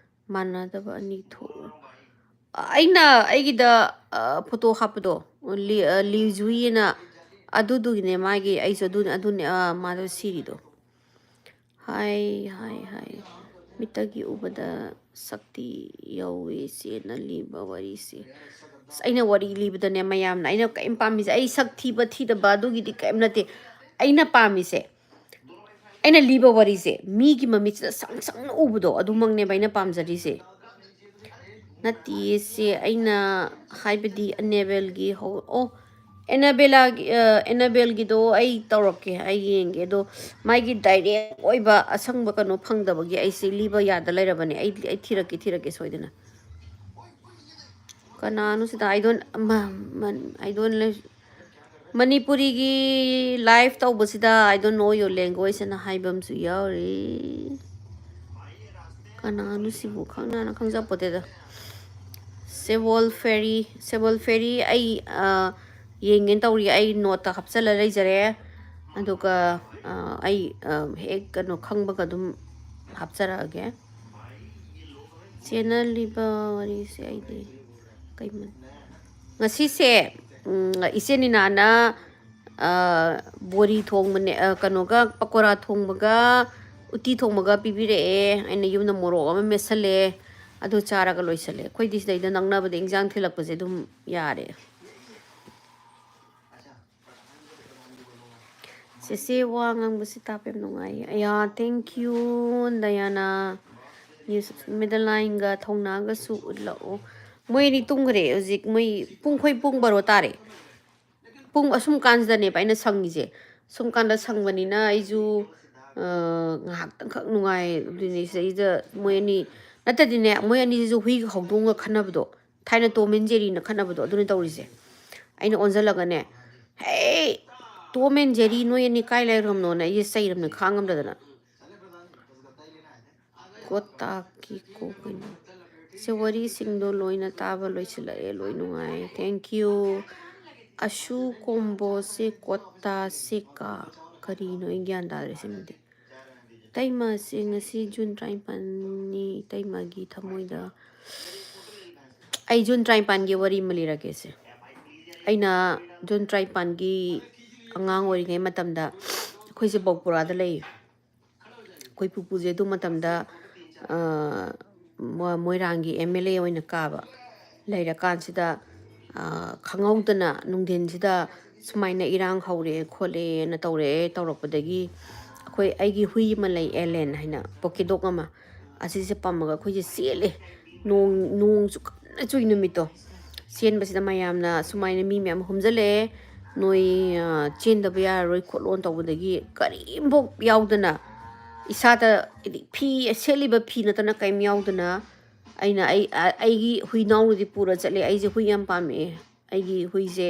ꯃꯥꯟꯅꯗꯕ ꯑꯅꯤ ꯊꯣꯛꯑꯦ꯫ ꯑꯩꯅ ꯑꯩꯒꯤꯗ, ꯑ, ꯐꯣꯇꯣ ꯍꯥꯞꯄꯗꯣ, ꯂꯤ-, ꯑ, ꯂꯤꯖꯨꯏꯅ, ꯑꯗꯨꯗꯨꯒꯤꯅꯦ ꯃꯥꯒꯤ, ꯑꯩꯁꯨ ꯑꯗꯨꯅꯦ, ꯑꯗꯨꯅꯦ, ꯑ, ꯃꯥꯗꯣ ꯁꯤꯔꯤꯗꯣ꯫ ꯍꯥꯏ, ꯍꯥꯏ, ꯍꯥꯏ꯫ ꯃꯤꯠꯇꯒꯤ ꯎꯕꯗ ꯁꯛꯇꯤ ꯌꯧꯋꯦ ꯆꯦꯅ ꯂꯤꯕ ꯋꯥꯔꯤꯁꯦ꯫ ꯑꯁ, ꯑꯩꯅ ꯋꯥꯔꯤ ꯂꯤꯕꯗꯅꯦ ꯃꯌꯥꯝꯅ, ꯑꯩꯅ ꯀꯔꯤꯝ ꯄꯥꯝꯃꯤꯁꯦ, ꯑꯩ ꯁꯛ ꯊꯤꯕ ꯊꯤꯗꯕ ꯑꯗꯨꯒꯤꯗꯤ ꯀꯔꯤꯝ ꯅꯠꯇꯦ꯫ ꯑꯩꯅ ꯄꯥꯝꯃꯤꯁꯦ, ꯑꯩꯅ ꯂꯤꯕ ꯋꯥꯔꯤꯁꯦ ꯃꯤꯒꯤ ꯃꯃꯤꯠꯁꯤꯗ ꯁꯪ ꯁꯪꯅ ꯎꯕꯗꯣ, ꯑꯗꯨꯃꯛꯅꯦꯕ ꯑꯩꯅ ꯄꯥꯝꯖꯔꯤꯁꯦ꯫ ꯅꯠꯇꯤꯌꯦ ꯁꯦ, ꯑꯩꯅ ꯍꯥꯏꯕꯗꯤ ꯑꯦꯅꯥꯕꯦꯜꯒꯤ ꯍꯧ-, ꯑꯣ, ꯑꯦꯅꯥꯕꯦꯂꯥꯒꯤ, ꯑ, ꯑꯦꯅꯥꯕꯦꯜꯒꯤꯗꯣ ꯑꯩ ꯇꯧꯔꯛꯀꯦ, ꯑꯩ ꯌꯦꯡꯒꯦ꯫ ꯑꯗꯣ ꯃꯥꯒꯤ direct ꯑꯣꯏꯕ ꯑꯁꯪꯕ ꯀꯩꯅꯣ ꯐꯪꯗꯕꯒꯤ ꯑꯩꯁꯦ ꯂꯤꯕ ꯌꯥꯗ ꯂꯩꯔꯕꯅꯦ꯫ ꯑꯩ, ꯑꯩ ꯊꯤꯔꯛꯀꯦ, ꯊꯤꯔꯛꯀꯦ ꯁꯣꯏꯗꯅ꯫ ꯀꯅꯥꯅꯣ ꯁꯤꯗ? I don't, ꯃ-, ꯃ-, I don't like-, ꯃꯅꯤꯄꯨꯔꯤꯒꯤ live ꯇꯧꯕꯁꯤꯗ "I don't know your language" ꯑꯅ ꯍꯥꯏꯕ ꯑꯃꯁꯨ ꯌꯥꯎꯔꯤ꯫ ꯀꯅꯥꯅꯣ ꯁꯤꯕꯨ? ꯈꯪꯅ ꯈꯪꯖꯄꯣꯠꯇꯦꯗ꯫ ꯁꯦꯕꯣꯜ ꯐꯦꯔꯤ, ꯁꯦꯕꯣꯜ ꯐꯦꯔꯤ ꯑꯩ, ꯑ, ꯌꯦꯡꯒꯦꯅ ꯇꯧꯔꯤ꯫ ꯑꯩ note ꯇ ꯍꯥꯞꯆꯜꯂ ꯂꯩꯖꯔꯦ꯫ ꯑꯗꯨꯒ, ꯑ, ꯑꯩ, ꯑ, ꯍꯦꯛ ꯀꯩꯅꯣ ꯈꯪꯕꯒ ꯑꯗꯨꯝ ꯍꯥꯞꯆꯔꯛꯑꯒꯦ꯫ ꯆꯦꯟꯅꯔꯤꯕ ꯋꯥꯔꯤꯁꯦ ꯑꯩꯗꯤ ꯀꯩ ꯃ-, ꯉꯁꯤꯁꯦ, ꯎꯝ, ꯏꯆꯦ ꯅꯤꯅꯥꯅ, ꯑ, ꯕꯣꯔꯤ ꯊꯣꯡꯕꯅꯦ, ꯑ, ꯀꯩꯅꯣꯒ, ꯄꯀꯣꯔꯥ ꯊꯣꯡꯕꯒ ꯎꯇꯤ ꯊꯣꯡꯕꯒ ꯄꯤꯕꯤꯔꯛꯑꯦ꯫ ꯑꯩꯅ ꯌꯨꯝꯗ ꯃꯣꯔꯣꯛ ꯑꯃ ꯃꯦꯠꯁꯜꯂꯦ, ꯑꯗꯨ ꯆꯥꯔꯒ ꯂꯣꯏꯁꯜꯂꯦ꯫ ꯑꯩꯈꯣꯏꯗꯤ ꯁꯤꯗꯩꯗ ꯅꯛꯅꯕꯗ ꯏꯟꯖꯥꯡ ꯊꯤꯜꯂꯛꯄꯁꯦ ꯑꯗꯨꯝ ꯌꯥꯔꯦ꯫ ꯆꯦꯆꯦ, ꯋꯥ ꯉꯥꯡꯕꯁꯤ ꯇꯥꯕ ꯌꯥꯝ ꯅꯨꯡꯉꯥꯏꯌꯦ꯫ ꯑꯌꯥ, thank you, ꯗꯌꯥꯅꯥ꯫ News Medlineꯒ ꯊꯧꯅꯥꯒꯁꯨ ꯎꯠꯂꯛꯑꯣ꯫ ꯃꯣꯏ ꯑꯅꯤ ꯇꯨꯝꯈ꯭ꯔꯦ ꯍꯧꯖꯤꯛ꯫ ꯃꯣꯏ ꯄꯨꯡ, ꯑꯩꯈꯣꯏ ꯄꯨꯡ ꯕꯥꯔꯣ ꯇꯥꯔꯦ꯫ ꯄꯨꯡ ꯑꯁꯨꯝ ꯀꯥꯟꯁꯤꯗꯅꯦꯕ ꯑꯩꯅ ꯁꯪꯉꯤꯁꯦ꯫ ꯁꯨꯝ ꯀꯥꯟꯗ ꯁꯪꯕꯅꯤꯅ ꯑꯩꯁꯨ, ꯑ, ꯉꯥꯏꯍꯥꯛꯇꯪꯈꯛ ꯅꯨꯡꯉꯥꯏ꯫ ꯑꯗꯨꯅꯤ ꯁꯤꯗꯩꯁꯤꯗ ꯃꯣꯏ ꯑꯅꯤ, ꯅꯠꯇꯗꯤꯅꯦ, ꯃꯣꯏ ꯑꯅꯤꯁꯤꯁꯨ ꯍꯨꯏꯒ ꯍꯧꯗꯣꯡꯒ ꯈꯠꯅꯕꯗꯣ, ꯊꯥꯏꯅ Tom and Jerryꯅ ꯈꯠꯅꯕꯗꯣ, ꯑꯗꯨꯅ ꯇꯧꯔꯤꯁꯦ꯫ ꯑꯩꯅ ꯑꯣꯟꯁꯤꯜꯂꯒꯅꯦ, "ꯍꯦ, Tom and Jerry, ꯅꯣꯏ ꯑꯅꯤ ꯀꯥꯏ ꯂꯩꯈ꯭ꯔꯕꯅꯣꯅ?" ꯑꯩꯁꯦ ꯆꯩꯔꯕꯅꯦ, ꯈꯥꯡꯉꯝꯗꯗꯅ꯫ ꯀꯣꯇꯥꯀꯤ ꯀꯣ ꯀꯩꯅꯣ? ꯁꯦ, ꯋꯥꯔꯤꯁꯤꯡꯗꯣ ꯂꯣꯏꯅ ꯇꯥꯕ ꯂꯣꯏꯁꯤꯜꯂꯛꯑꯦ, ꯂꯣꯏ ꯅꯨꯡꯉꯥꯏ꯫ Thank you꯫ ꯑꯁꯨ ꯀꯣꯝꯕꯣꯁꯦ ꯀꯣꯇꯥ ꯁꯦꯀꯥ ꯀꯔꯤꯅꯣ? ꯑꯩ ꯒ꯭ꯌꯥꯟ ꯇꯥꯗ꯭ꯔꯦ ꯁꯤꯃꯗꯤ꯫ ꯏꯇꯩꯃꯁꯦ ꯉꯁꯤ ꯖꯨꯟ ꯇꯔꯥꯅꯤꯄꯥꯟꯅꯤ꯫ ꯏꯇꯩꯃꯒꯤ ꯊꯃꯣꯏꯗ ꯑꯩ ꯖꯨꯟ ꯇꯔꯥꯅꯤꯄꯥꯟꯒꯤ ꯋꯥꯔꯤ ꯑꯃ ꯂꯤꯔꯛꯀꯦꯁꯦ꯫ ꯑꯩꯅ ꯖꯨꯟ ꯇꯔꯥꯅꯤꯄꯥꯟꯒꯤ ꯑꯉꯥꯡ ꯑꯣꯏꯔꯤꯉꯩ ꯃꯇꯝꯗ ꯑꯩꯈꯣꯏꯁꯦ ꯕꯧꯄꯨꯔꯥꯗ ꯂꯩ꯫ ꯑꯩꯈꯣꯏ ꯄꯨꯄꯨꯁꯦ ꯑꯗꯨ ꯃꯇꯝꯗ, ꯑ, ꯃꯣ-, ꯃꯣꯏꯔꯥꯡꯒꯤ M L A ꯑꯣꯏꯅ ꯀꯥꯕ꯫ ꯂꯩꯔꯀꯥꯟꯁꯤꯗ, ꯑ, ꯈꯪꯍꯧꯗꯅ ꯅꯨꯡꯊꯤꯟꯁꯤꯗ ꯁꯨꯃꯥꯏꯅ ꯏꯔꯥꯡ ꯍꯧꯔꯦ ꯈꯣꯠꯂꯦꯅ ꯇꯧꯔꯛꯑꯦ꯫ ꯇꯧꯔꯛꯄꯗꯒꯤ ꯑꯩꯈꯣꯏ, ꯑꯩꯒꯤ ꯍꯨꯏ ꯑꯃ ꯂꯩ, ꯑꯦꯂꯦꯟ ꯍꯥꯏꯅ, pocket dog ꯑꯃ, ꯑꯁꯤꯁꯦ ꯄꯝꯃꯒ ꯑꯩꯈꯣꯏꯁꯦ ꯆꯦꯜꯂꯦ꯫ ꯅꯣꯡ, ꯅꯣꯡꯁꯨ ꯀꯟꯅ ꯆꯨꯏ ꯅꯨꯃꯤꯠꯇꯣ꯫ ꯆꯦꯟꯕꯁꯤꯗ ꯃꯌꯥꯝꯅ ꯁꯨꯃꯥꯏꯅ ꯃꯤ ꯃꯌꯥꯝ ꯍꯨꯝꯖꯜꯂꯛꯑꯦ, ꯅꯣꯏ, ꯑ, ꯆꯦꯟꯗꯕ ꯌꯥꯔꯔꯣꯏ ꯈꯣꯠꯂꯣꯅ ꯇꯧꯕꯗꯒꯤ ꯀꯔꯤꯝꯐꯥꯎ ꯌꯥꯎꯗꯅ, ꯏꯁꯥꯗ ꯍꯥꯏꯗꯤ ꯐꯤ, ꯁꯦꯠꯂꯤꯕ ꯐꯤ ꯅꯠꯇꯅ ꯀꯔꯤꯝ ꯌꯥꯎꯗꯅ, ꯑꯩꯅ ꯑꯩ, ꯑ-, ꯑꯩꯒꯤ ꯍꯨꯏꯅꯥꯎꯅꯗꯤ ꯄꯨꯔ ꯆꯠꯂꯦ꯫ ꯑꯩꯁꯦ ꯍꯨꯏ ꯌꯥꯝ ꯄꯥꯝꯃꯛꯑꯦ꯫ ꯑꯩꯒꯤ ꯍꯨꯏꯁꯦ,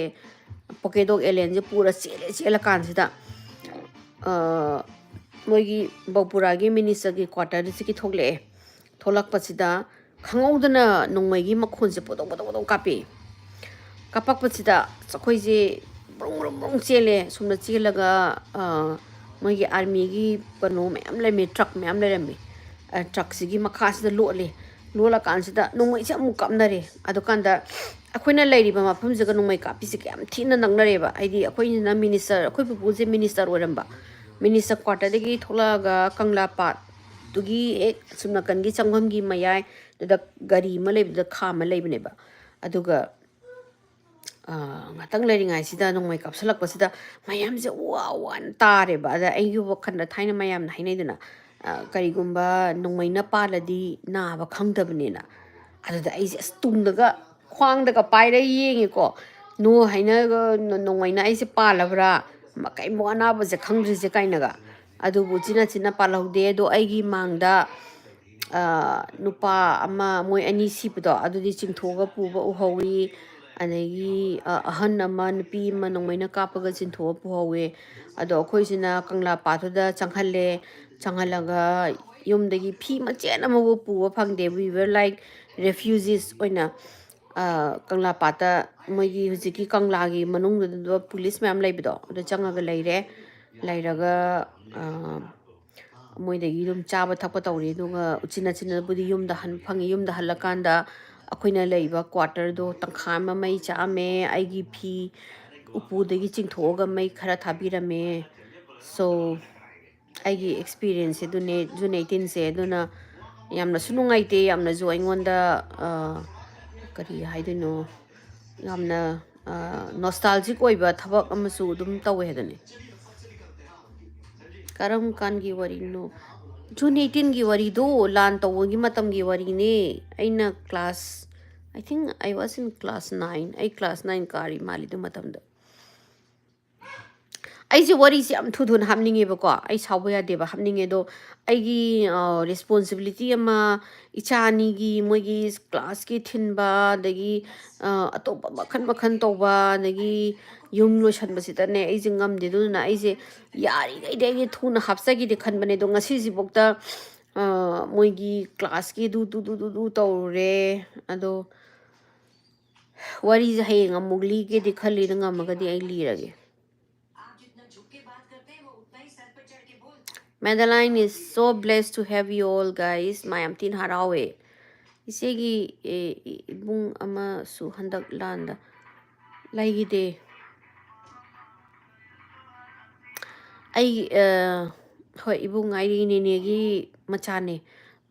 ꯄꯣꯀꯦꯗꯣꯛ ꯑꯦꯂꯦꯟꯁꯦ ꯄꯨꯔ ꯆꯦꯜꯂꯦ꯫ ꯆꯦꯜꯂꯀꯥꯟꯁꯤꯗ, ꯑ, ꯃꯣꯏꯒꯤ ꯕꯧꯄꯨꯔꯥꯒꯤ ꯃꯤꯅꯤꯁꯇꯔꯒꯤ ꯀ꯭ꯋꯥꯇꯔꯁꯤꯒꯤ ꯊꯣꯛꯂꯛꯑꯦ꯫ ꯊꯣꯛꯂꯛꯄꯁꯤꯗ ꯈꯪꯍꯧꯗꯅ ꯅꯣꯡꯃꯩꯒꯤ ꯃꯈꯣꯟꯁꯦ ꯄꯣꯗꯧ ꯄꯣꯗꯧ ꯄꯣꯗꯧ ꯀꯥꯞꯄꯤ꯫ ꯀꯥꯞꯄꯛꯄꯁꯤꯗ ꯑꯩꯈꯣꯏꯁꯦ ꯕ꯭ꯔꯨꯡ ꯕ꯭ꯔꯨꯡ ꯕ꯭ꯔꯨꯡ ꯆꯦꯜꯂꯦ꯫ ꯁꯣꯝꯗ ꯆꯦꯜꯂꯒ, ꯑ, ꯃꯣꯏꯒꯤ ꯑꯥꯔꯃꯤꯒꯤ ꯀꯩꯅꯣ ꯃꯌꯥꯝ ꯂꯩꯔꯝꯃꯤ, ꯇ꯭ꯔꯛ ꯃꯌꯥꯝ ꯂꯩꯔꯝꯃꯤ꯫ ꯑ, ꯇ꯭ꯔꯛꯁꯤꯒꯤ ꯃꯈꯥꯁꯤꯗ ꯂꯣꯠꯂꯦ꯫ ꯂꯣꯠꯂꯀꯥꯟꯁꯤꯗ ꯅꯣꯡꯃꯩꯁꯦ ꯑꯃꯨꯛ ꯀꯥꯞꯅꯔꯦ꯫ ꯑꯗꯨꯀꯥꯟꯗ ꯑꯩꯈꯣꯏꯅ ꯂꯩꯔꯤꯕ ꯃꯐꯝꯁꯤꯒ ꯅꯣꯡꯃꯩ ꯀꯥꯞꯄꯤꯁꯤꯒ ꯌꯥꯝ ꯊꯤꯅ ꯅꯛꯅꯔꯦꯕ꯫ ꯍꯥꯏꯗꯤ ꯑꯩꯈꯣꯏꯅ ꯃꯤꯅꯤꯁꯇꯔ, ꯑꯩꯈꯣꯏ ꯄꯨꯄꯨꯁꯦ ꯃꯤꯅꯤꯁꯇꯔ ꯑꯣꯏꯔꯝꯕ꯫ ꯃꯤꯅꯤꯁꯇꯔ ꯀ꯭ꯋꯥꯇꯔꯗꯒꯤ ꯊꯣꯛꯂꯛꯑꯒ ꯀꯪꯂꯥ ꯄꯥꯠꯇꯨꯒꯤ ꯍꯦꯛ ꯑꯁꯨꯝ ꯅꯥꯀꯟꯒꯤ ꯆꯪꯐꯝꯒꯤ ꯃꯌꯥꯏꯗꯨꯗ ꯒꯥꯔꯤ ꯑꯃ ꯂꯩꯕꯗꯨꯗ ꯈꯥꯝꯃ ꯂꯩꯕꯅꯦꯕ꯫ ꯑꯗꯨꯒ, ꯑ, ꯉꯥꯛꯇꯪ ꯂꯩꯔꯤꯉꯩꯁꯤꯗ ꯅꯣꯡꯃꯩ ꯀꯥꯞꯁꯤꯜꯂꯛꯄꯁꯤꯗ ꯃꯌꯥꯝꯁꯦ ꯋꯥ ꯋꯥꯅ ꯇꯥꯔꯦꯕ꯫ ꯑꯗ ꯑꯩꯒꯤ ꯋꯥꯈꯜꯗ ꯊꯥꯏꯅ ꯃꯌꯥꯝꯅ ꯍꯥꯏꯅꯩꯗꯅ, ꯑ, ꯀꯔꯤꯒꯨꯝꯕ ꯅꯣꯡꯃꯩꯅ ꯄꯥꯜꯂꯗꯤ ꯅꯥꯕ ꯈꯪꯗꯕꯅꯦꯅ꯫ ꯑꯗꯨꯗ ꯑꯩꯁꯦ ꯑꯁ ꯇꯨꯡꯗꯒ ꯈ꯭ꯋꯥꯡꯗꯒ ꯄꯥꯏꯔ ꯌꯦꯡꯉꯦꯀꯣ꯫ ꯅꯣ ꯍꯥꯏꯅꯒ ꯅꯣ-, ꯅꯣꯡꯃꯩꯅ ꯑꯩꯁꯦ ꯄꯥꯜꯂꯕ꯭ꯔꯥ? ꯃ-, ꯀꯩꯝ ꯑꯅꯥꯕꯁꯦ ꯈꯪꯗ꯭ꯔꯤꯁꯦ ꯀꯥꯏꯅꯒ꯫ ꯑꯗꯨꯕꯨ ꯎꯆꯤꯟ ꯅꯥꯆꯤꯟꯅ ꯄꯥꯜꯍꯧꯗꯦ꯫ ꯑꯗꯣ ꯑꯩꯒꯤ ꯃꯥꯡꯗ, ꯑ, ꯅꯨꯄꯥ ꯑꯃ, ꯃꯣꯏ ꯑꯅꯤ ꯁꯤꯕꯗꯣ, ꯑꯗꯨꯗꯤ ꯆꯤꯡꯊꯣꯛꯑꯒ ꯄꯨꯕ ꯎꯍꯧꯋꯤ꯫ ꯑꯗꯒꯤ, ꯑ, ꯑꯍꯟ ꯑꯃ, ꯅꯨꯄꯤ ꯑꯃ ꯅꯣꯡꯃꯩꯅ ꯀꯥꯞꯄꯒ ꯆꯤꯡꯊꯣꯛꯑ ꯄꯨꯍꯧꯋꯦ꯫ ꯑꯗꯣ ꯑꯩꯈꯣꯏꯁꯤꯅ ꯀꯪꯂꯥ ꯄꯥꯠꯇꯨꯗ ꯆꯪꯍꯜꯂꯦ꯫ ꯆꯪꯍꯜꯂꯒ ꯌꯨꯝꯗꯒꯤ ꯐꯤ ꯃꯆꯦꯠ ꯑꯃꯕꯨ ꯄꯨꯕ ꯐꯪꯗꯦ꯫ We were like refugees ꯑꯣꯏꯅ, ꯑ, ꯀꯪꯂꯥ ꯄꯥꯠꯇ ꯃꯣꯏꯒꯤ ꯍꯧꯖꯤꯛꯀꯤ ꯀꯪꯂꯥꯒꯤ ꯃꯅꯨꯡꯗꯨꯗ ꯄꯨꯂꯤꯁ ꯃꯌꯥꯝ ꯂꯩꯕꯗꯣ, ꯑꯗꯨ ꯆꯪꯉꯒ ꯂꯩꯔꯦ꯫ ꯂꯩꯔꯒ, ꯑ, ꯃꯣꯏꯗꯒꯤ ꯑꯗꯨꯝ ꯆꯥꯕ ꯊꯛꯄ ꯇꯧꯔꯦ꯫ ꯑꯗꯨꯒ ꯎꯆꯤꯟ ꯅꯥꯆꯤꯟꯅꯕꯨꯗꯤ ꯌꯨꯝꯗ ꯍꯟ ꯐꯪꯉꯦ꯫ ꯌꯨꯝꯗ ꯍꯜꯂꯀꯥꯟꯗ ꯑꯩꯈꯣꯏꯅ ꯂꯩꯕ ꯀ꯭ꯋꯥꯇꯔꯗꯣ ꯇꯪꯈꯥꯏ ꯑꯃ ꯃꯩ ꯆꯥꯛꯑꯝꯃꯦ꯫ ꯑꯩꯒꯤ ꯐꯤ ꯎꯄꯨꯗꯒꯤ ꯆꯤꯡꯊꯣꯛꯑꯒ ꯃꯩ ꯈꯔ ꯊꯥꯕꯤꯔꯝꯃꯦ꯫ So, ꯑꯩꯒꯤ experience ꯁꯦ ꯑꯗꯨꯅꯦ, June eighteen ꯁꯦ꯫ ꯑꯗꯨꯅ ꯌꯥꯝꯅꯁꯨ ꯅꯨꯡꯉꯥꯏꯇꯦ, ꯌꯥꯝꯅꯁꯨ ꯑꯩꯉꯣꯟꯗ, ꯑ, ꯀꯔꯤ ꯍꯥꯏꯗꯣꯏꯅꯣ, ꯌꯥꯝꯅ, ꯑ, nostalgic ꯑꯣꯏꯕ ꯊꯕꯛ ꯑꯃꯁꯨ ꯑꯗꯨꯝ ꯇꯧꯋꯦ ꯍꯥꯏꯗꯨꯅꯦ꯫ ꯀꯔꯝ ꯀꯥꯟꯒꯤ ꯋꯥꯔꯤꯅꯣ? June eighteen ꯒꯤ ꯋꯥꯔꯤꯗꯣ ꯂꯥꯟ ꯇꯧꯕꯒꯤ ꯃꯇꯝꯒꯤ ꯋꯥꯔꯤꯅꯦ꯫ ꯑꯩꯅ class, I think I was in class nine. ꯑꯩ class nine ꯀꯥꯔꯤ ꯃꯥꯜꯂꯤ ꯑꯗꯨ ꯃꯇꯝꯗ꯫ ꯑꯩꯁꯦ ꯋꯥꯔꯤꯁꯦ ꯌꯥꯝ ꯊꯨ ꯊꯨꯅ ꯍꯥꯞꯅꯤꯡꯉꯦꯕꯀꯣ꯫ ꯑꯩ ꯁꯥꯎꯕ ꯌꯥꯗꯦꯕ, ꯍꯥꯞꯅꯤꯡꯉꯦ꯫ ꯑꯗꯣ ꯑꯩꯒꯤ, ꯑ, responsibility ꯑꯃ, ꯏꯆꯥ ꯑꯅꯤꯒꯤ ꯃꯣꯏꯒꯤ classꯀꯤ ꯊꯤꯟꯕ, ꯑꯗꯒꯤ, ꯑ, ꯑꯇꯣꯞꯄ ꯃꯈꯜ ꯃꯈꯜ ꯇꯧꯕ, ꯑꯗꯒꯤ ꯌꯨꯝ ꯂꯣꯏꯁꯟꯕꯁꯤꯗꯅꯦ ꯑꯩꯁꯦ ꯉꯝꯗꯦ꯫ ꯑꯗꯨꯗꯨꯅ ꯑꯩꯁꯦ ꯌꯥꯔꯤꯈꯩꯗꯤ ꯑꯩꯁꯦ ꯊꯨꯅ ꯍꯥꯞꯆꯒꯦꯗꯤ ꯈꯟꯕꯅꯦ꯫ ꯑꯗꯣ ꯉꯁꯤꯁꯤꯐꯥꯎꯗ, ꯑ, ꯃꯣꯏꯒꯤ classꯀꯤ ꯑꯗꯨ, ꯑꯗꯨ, ꯑꯗꯨ, ꯑꯗꯨ, ꯑꯗꯨ ꯇꯧꯔꯨꯔꯦ꯫ ꯑꯗꯣ ꯋꯥꯔꯤꯁꯦ ꯍꯌꯦꯡ ꯑꯃꯨꯛ ꯂꯤꯒꯦꯗꯤ ꯈꯜꯂꯤ, ꯑꯗꯣ ꯉꯝꯃꯒꯗꯤ ꯑꯩ ꯂꯤꯔꯒꯦ꯫ Madeline is so blessed to have you all, guys. ꯃꯥ ꯌꯥꯝ ꯊꯤꯅ ꯍꯔꯥꯎꯋꯦ꯫ ꯏꯆꯦꯒꯤ, ꯑꯦ, ꯏ-, ꯏꯕꯨꯡ ꯑꯃꯁꯨ ꯍꯟꯗꯛ ꯂꯥꯟꯗ ꯂꯩꯈꯤꯗꯦ꯫ ꯑꯩ, ꯑ, ꯍꯣꯏ, ꯏꯕꯨꯡ ꯍꯥꯏꯗꯤ ꯅꯦꯅꯦꯒꯤ ꯃꯆꯥꯅꯦ꯫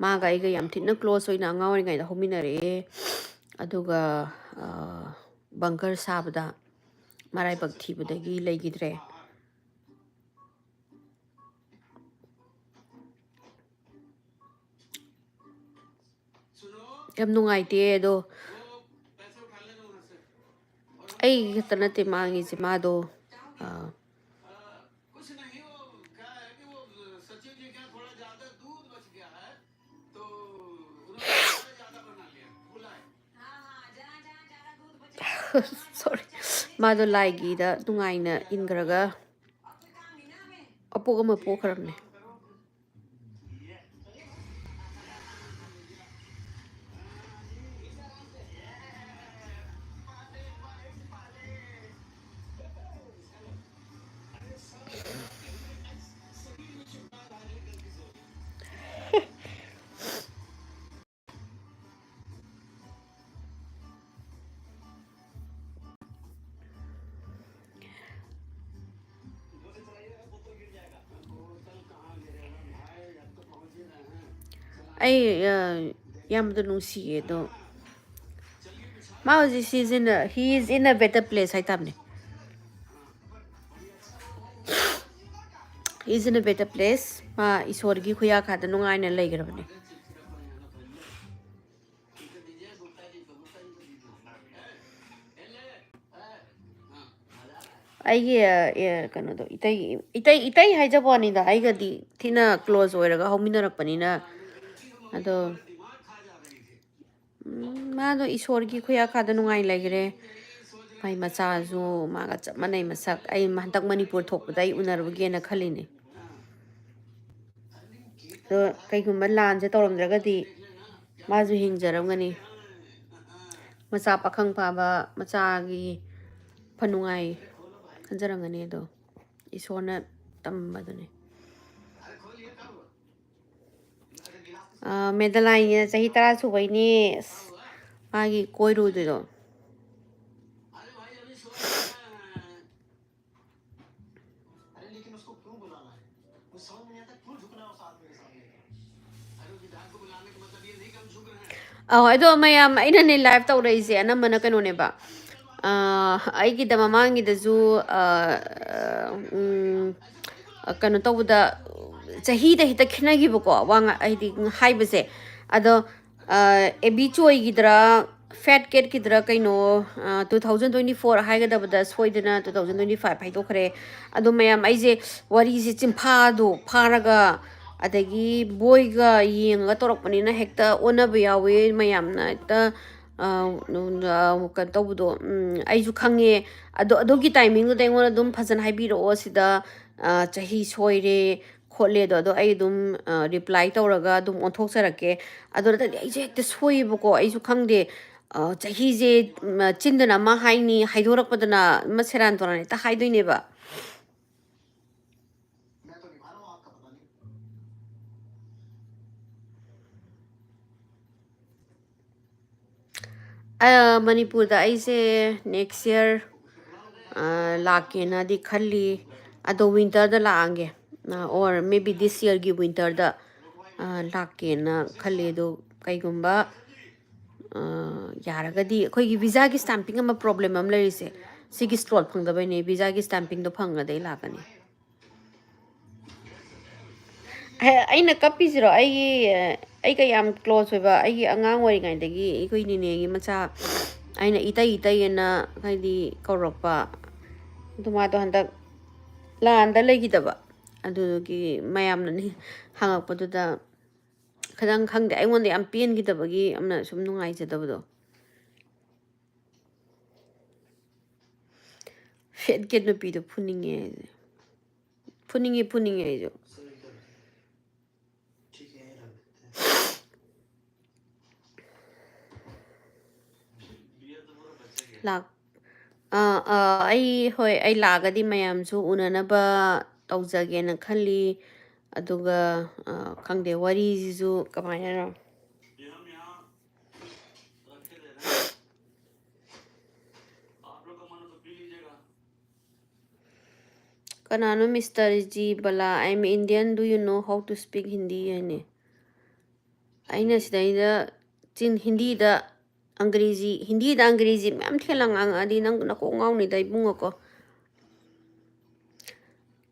ꯃꯥꯒ ꯑꯩꯒ ꯌꯥꯝ ꯊꯤꯅ close ꯑꯣꯏꯅ ꯑꯉꯥꯡ ꯑꯣꯏꯔꯤꯉꯩꯗ ꯍꯧꯃꯤꯟꯅꯔꯛꯑꯦ꯫ ꯑꯗꯨꯒ, ꯑ, bunker ꯁꯥꯕꯗ ꯃꯔꯥꯏꯕꯛ ꯊꯤꯕꯗꯒꯤ ꯂꯩꯈꯤꯗ꯭ꯔꯦ꯫ ꯌꯥꯝ ꯅꯨꯡꯉꯥꯏꯇꯦ ꯑꯗꯣ꯫ ꯑꯩ ꯈꯛꯇ ꯅꯠꯇꯦ ꯃꯥꯡꯉꯤꯁꯦ, ꯃꯥꯗꯣ, ꯑ, sorry, ꯃꯥꯗꯣ ꯂꯥꯏꯒꯤꯗ ꯅꯨꯡꯉꯥꯏꯅ ꯏꯟꯈ꯭ꯔꯒ ꯑꯄꯣꯛ ꯑꯃ ꯄꯣꯛꯈ꯭ꯔꯕꯅꯦ꯫ ꯑꯩ, ꯑ, ꯏꯌꯥꯝꯕꯗꯣ ꯅꯨꯡꯁꯤꯌꯦ ꯑꯗꯣ꯫ ꯃꯥ ꯍꯧꯖꯤꯛ she's in a, he is in a better place ꯍꯥꯏꯇꯥꯕꯅꯦ꯫ He is in a better place. ꯃꯥ ꯏꯁꯣꯔꯒꯤ ꯈꯨꯌꯥꯈꯥꯗ ꯅꯨꯡꯉꯥꯏꯅ ꯂꯩꯈ꯭ꯔꯕꯅꯦ꯫ ꯑꯩꯒꯤ ꯑ, ꯑꯦ, ꯀꯩꯅꯣꯗꯣ, ꯏꯇꯩ, ꯏꯇꯩ, ꯏꯇꯩ ꯍꯥꯏꯖꯕ ꯋꯥꯅꯤꯗ, ꯑꯩꯒꯗꯤ ꯊꯤꯅ close ꯑꯣꯏꯔꯒ ꯍꯧꯃꯤꯟꯅꯔꯛꯄꯅꯤꯅ꯫ ꯑꯗꯣ, ꯎꯝ, ꯃꯥꯗꯣ ꯏꯁꯣꯔꯒꯤ ꯈꯨꯌꯥꯈꯥꯗ ꯅꯨꯡꯉꯥꯏ ꯂꯩꯈ꯭ꯔꯦ꯫ ꯃꯥꯏ ꯃꯆꯥꯁꯨ ꯃꯥꯒ ꯆꯞ ꯃꯥꯟꯅꯩ ꯃꯁꯛ꯫ ꯑꯩ ꯍꯟꯗꯛ ꯃꯅꯤꯄꯨꯔ ꯊꯣꯛꯄꯗ ꯑꯩ ꯎꯅꯔꯨꯒꯦꯅ ꯈꯜꯂꯤꯅꯦ꯫ ꯑꯗꯣ ꯀꯩꯒꯨꯝꯕ ꯂꯥꯟꯁꯦ ꯇꯧꯔꯝꯗ꯭ꯔꯒꯗꯤ ꯃꯥꯁꯨ ꯍꯤꯡꯖꯔꯝꯒꯅꯤ꯫ ꯃꯆꯥ ꯄꯥꯈꯪ ꯐꯥꯕ, ꯃꯆꯥꯒꯤ ꯐꯅꯨꯡꯉꯥꯏ ꯈꯟꯖꯔꯝꯒꯅꯤ꯫ ꯑꯗꯣ ꯏꯁꯣꯔꯅ ꯇꯝꯕꯗꯨꯅꯤ꯫ ꯑꯥ, ꯃꯦꯗꯂꯥꯏꯟꯒꯤꯅ ꯆꯍꯤ ꯇꯔꯥ ꯁꯨꯕꯩꯅꯦ꯫ ꯑꯁ, ꯃꯥꯒꯤ ꯀꯣꯏꯔꯨꯗꯣꯏꯗꯣ꯫ ꯑꯧ, ꯑꯗꯣ ꯃꯌꯥꯝ, ꯑꯩꯅꯅꯦ live ꯇꯧꯔꯛꯏꯁꯦ ꯑꯅꯝꯕꯅ ꯀꯩꯅꯣꯅꯦꯕ, ꯑꯥ, ꯑꯩꯒꯤꯗ ꯃꯃꯥꯡꯒꯤꯗꯁꯨ, ꯑꯥ, ꯎꯝ, ꯀꯩꯅꯣ ꯇꯧꯕꯗ, ꯆꯍꯤꯗ ꯍꯦꯛꯇ ꯈꯦꯠꯅꯈꯤꯕꯀꯣ, ꯋꯥ ꯉꯥ-, ꯍꯥꯏꯗꯤ ꯍꯥꯏꯕꯁꯦ꯫ ꯑꯗꯣ, ꯑꯥ, ꯑꯦꯕꯤ ꯆꯣꯏꯒꯤꯗꯔꯥ, ꯐꯦꯠ ꯀꯦꯠꯀꯤꯗꯔꯥ ꯀꯩꯅꯣ, ꯑꯥ, two thousand twenty four ꯍꯥꯏꯒꯗꯕꯗ ꯁꯣꯏꯗꯅ two thousand twenty five ꯍꯥꯏꯗꯣꯛꯈ꯭ꯔꯦ꯫ ꯑꯗꯣ ꯃꯌꯥꯝ, ꯑꯩꯁꯦ ꯋꯥꯔꯤꯁꯦ ꯆꯤꯟꯐꯥꯗꯣ ꯐꯥꯔꯒ, ꯑꯗꯒꯤ ꯕꯣꯏꯒ ꯌꯦꯡꯉꯒ ꯇꯧꯔꯛꯄꯅꯤꯅ ꯍꯦꯛꯇ ꯑꯣꯟꯅꯕ ꯌꯥꯎꯋꯦ꯫ ꯃꯌꯥꯝꯅ ꯍꯦꯛꯇ, ꯑꯥ, ꯀꯩꯅꯣ ꯇꯧꯕꯗꯣ, ꯎꯝ, ꯑꯩꯁꯨ ꯈꯪꯉꯦ꯫ ꯑꯗꯣ ꯑꯗꯨꯒꯤ timingꯗꯨꯗ ꯑꯩꯉꯣꯟꯗ ꯑꯗꯨꯝ ꯐꯖꯅ ꯍꯥꯏꯕꯤꯔꯛꯑꯣ ꯁꯤꯗ, ꯑꯥ, ꯆꯍꯤ ꯁꯣꯏꯔꯦ ꯈꯣꯠꯂꯦꯗꯣ꯫ ꯑꯗꯣ ꯑꯩ ꯑꯗꯨꯝ, ꯑꯥ, reply ꯇꯧꯔꯒ ꯑꯗꯨꯝ ꯑꯣꯟꯊꯣꯛꯆꯔꯛꯀꯦ꯫ ꯑꯗꯨ ꯅꯠꯇ꯭ꯔꯗꯤ ꯑꯩꯁꯦ ꯍꯦꯛꯇ ꯁꯣꯏꯌꯦꯕꯀꯣ, ꯑꯩꯁꯨ ꯈꯪꯗꯦ꯫ ꯑꯥ, ꯆꯍꯤꯁꯦ, ꯎꯝ, ꯆꯤꯟꯗꯅ ꯑꯃ ꯍꯥꯏꯅꯤ, ꯍꯥꯏꯗꯣꯔꯛꯄꯗꯅ ꯑꯃ ꯁꯦꯔꯥꯟ ꯇꯨꯔꯥꯟ ꯍꯦꯛꯇ ꯍꯥꯏꯗꯣꯏꯅꯦꯕ꯫ ꯑ, ꯃꯅꯤꯄꯨꯔꯗ ꯑꯩꯁꯦ next year, ꯑ, ꯂꯥꯛꯀꯦꯅꯗꯤ ꯈꯜꯂꯤ꯫ ꯑꯗꯣ winterꯗ ꯂꯥꯛꯑꯒꯦ, ꯑ, or maybe this yearꯒꯤ winterꯗ, ꯑ, ꯂꯥꯛꯀꯦꯅ ꯈꯜꯂꯤ꯫ ꯑꯗꯣ ꯀꯩꯒꯨꯝꯕ, ꯑ, ꯌꯥꯔꯒꯗꯤ, ꯑꯩꯈꯣꯏꯒꯤ visaꯒꯤ stamping ꯑꯃ problem ꯑꯃ ꯂꯩꯔꯤꯁꯦ, ꯁꯤꯒꯤ slot ꯐꯪꯗꯕꯩꯅꯦ꯫ Visaꯒꯤ stampingꯗꯣ ꯐꯪꯉꯗꯤ ꯑꯩ ꯂꯥꯛꯀꯅꯤ꯫ ꯑꯦ, ꯑꯩꯅ ꯀꯞꯄꯤꯁꯤꯔꯣ? ꯑꯩꯒꯤ, ꯑꯩꯒ ꯌꯥꯝ close ꯑꯣꯏꯕ, ꯑꯩꯒꯤ ꯑꯉꯥꯡ ꯑꯣꯏꯔꯤꯉꯩꯗꯒꯤ ꯑꯩꯈꯣꯏ ꯅꯤꯅꯦꯒꯤ ꯃꯆꯥ, ꯑꯩꯅ ꯏꯇꯩ, ꯏꯇꯩ ꯑꯅ ꯍꯥꯏꯗꯤ ꯀꯧꯔꯛꯄ, ꯑꯗꯨ ꯃꯥꯗꯣ ꯍꯟꯗꯛ ꯂꯥꯟꯗ ꯂꯩꯈꯤꯗꯕ, ꯑꯗꯨꯗꯨꯒꯤ ꯃꯌꯥꯝꯅꯅꯦ ꯍꯪꯉꯛꯄꯗꯨꯗ ꯈꯤꯇꯪ, ꯈꯪꯗꯦ, ꯑꯩꯉꯣꯟꯗ ꯌꯥꯝ ꯄꯦꯟꯈꯤꯗꯕꯒꯤ ꯌꯥꯝꯅ ꯁꯨꯝ ꯅꯨꯡꯉꯥꯏꯖꯗꯕꯗꯣ꯫ Fat cat ꯅꯨꯄꯤꯗꯣ ꯐꯨꯅꯤꯡꯉꯦ ꯑꯩꯁꯦ꯫ ꯐꯨꯅꯤꯡꯉꯦ, ꯐꯨꯅꯤꯡꯉꯦ ꯑꯩꯁꯨ꯫ ꯂꯥꯛ-, ꯑꯥ, ꯑꯥ, ꯑꯩ, ꯍꯣꯏ, ꯑꯩ ꯂꯥꯛꯑꯒꯗꯤ ꯃꯌꯥꯝꯁꯨ ꯎꯅꯅꯕ ꯇꯧꯖꯒꯦꯅ ꯈꯜꯂꯤ꯫ ꯑꯗꯨꯒ, ꯑꯥ, ꯈꯪꯗꯦ, ꯋꯥꯔꯤꯁꯤꯁꯨ ꯀꯃꯥꯏꯅꯅꯣ꯫ ꯀꯅꯥꯅꯣ ꯃꯤꯁꯇꯔ ꯖꯤ ꯕꯂꯥ? "I am Indian, do you know how to speak Hindi?" ꯍꯥꯏꯅꯦ꯫ ꯑꯩꯅ ꯁꯤꯗꯩꯗ ꯆꯤꯟ, ꯍꯤꯟꯗꯤꯗ, ꯑꯪꯒ꯭ꯔꯦꯖꯤ, ꯍꯤꯟꯗꯤꯗ ꯑꯪꯒ꯭ꯔꯦꯖꯤ ꯃꯌꯥꯝ ꯊꯦꯜꯂ ꯉꯥꯡꯉꯛꯑꯗꯤ ꯅꯪ ꯅꯀꯣꯛ ꯉꯥꯎꯅꯤꯗ, ꯏꯕꯨꯡꯉꯣꯀꯣ꯫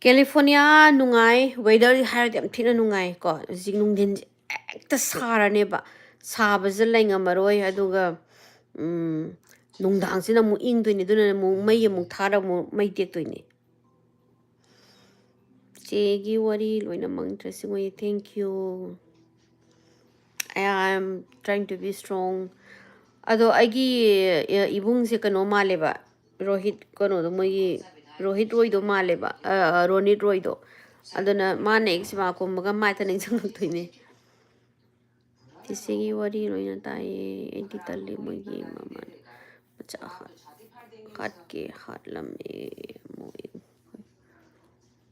ꯀꯦꯂꯤꯐꯣꯔꯅꯤꯌꯥ ꯅꯨꯡꯉꯥꯏ, weather ꯍꯥꯏꯔꯗꯤ ꯌꯥꯝ ꯊꯤꯅ ꯅꯨꯡꯉꯥꯏꯀꯣ꯫ ꯍꯧꯖꯤꯛ ꯅꯨꯡꯊꯤꯟꯁꯦ ꯍꯦꯛꯇ ꯁꯥꯔꯅꯦꯕ, ꯁꯥꯕꯁꯦ ꯂꯩꯉꯝꯃꯔꯣꯏ꯫ ꯑꯗꯨꯒ, ꯎꯝ, ꯅꯨꯡꯗꯥꯡꯁꯤꯅ ꯑꯃꯨꯛ ꯏꯪꯗꯣꯏꯅꯤ, ꯑꯗꯨꯅ ꯑꯃꯨꯛ ꯃꯩ ꯑꯃꯨꯛ ꯊꯥꯔꯒ ꯑꯃꯨꯛ ꯃꯩ ꯇꯦꯛꯇꯣꯏꯅꯤ꯫ ꯆꯦꯒꯤ ꯋꯥꯔꯤ ꯂꯣꯏꯅꯃꯛ interesting ꯑꯣꯏꯌꯦ, thank you꯫ I am trying to be strong. ꯑꯗꯣ ꯑꯩꯒꯤ, ꯑ, ꯏꯕꯨꯡꯁꯦ ꯀꯩꯅꯣ ꯃꯥꯜꯂꯦꯕ, ꯔꯣꯍꯤꯠ, ꯀꯩꯅꯣꯗꯣ, ꯃꯣꯏꯒꯤ ꯔꯣꯍꯤꯠ ꯔꯣꯏꯗꯣ ꯃꯥꯜꯂꯦꯕ, ꯑ, ꯑ, ꯔꯣꯅꯤꯠ ꯔꯣꯏꯗꯣ꯫ ꯑꯗꯨꯅ ꯃꯥꯅ ꯍꯦꯛ ꯁꯤꯃꯥ ꯀꯨꯝꯕꯒ ꯃꯥꯏꯗ ꯅꯤꯡꯁꯤꯡꯉꯛꯇꯣꯏꯅꯦ꯫ ꯆꯤꯆꯦꯒꯤ ꯋꯥꯔꯤ ꯂꯣꯏꯅ ꯇꯥꯏꯌꯦ, ꯑꯩꯗꯤ ꯇꯜꯂꯤ ꯃꯣꯏꯒꯤ ꯃꯃꯥꯟ ꯃꯆꯥ ꯍꯥꯠ-, ꯍꯥꯠꯀꯦ ꯍꯥꯠꯂꯝꯃꯦ ꯃꯣꯏ꯫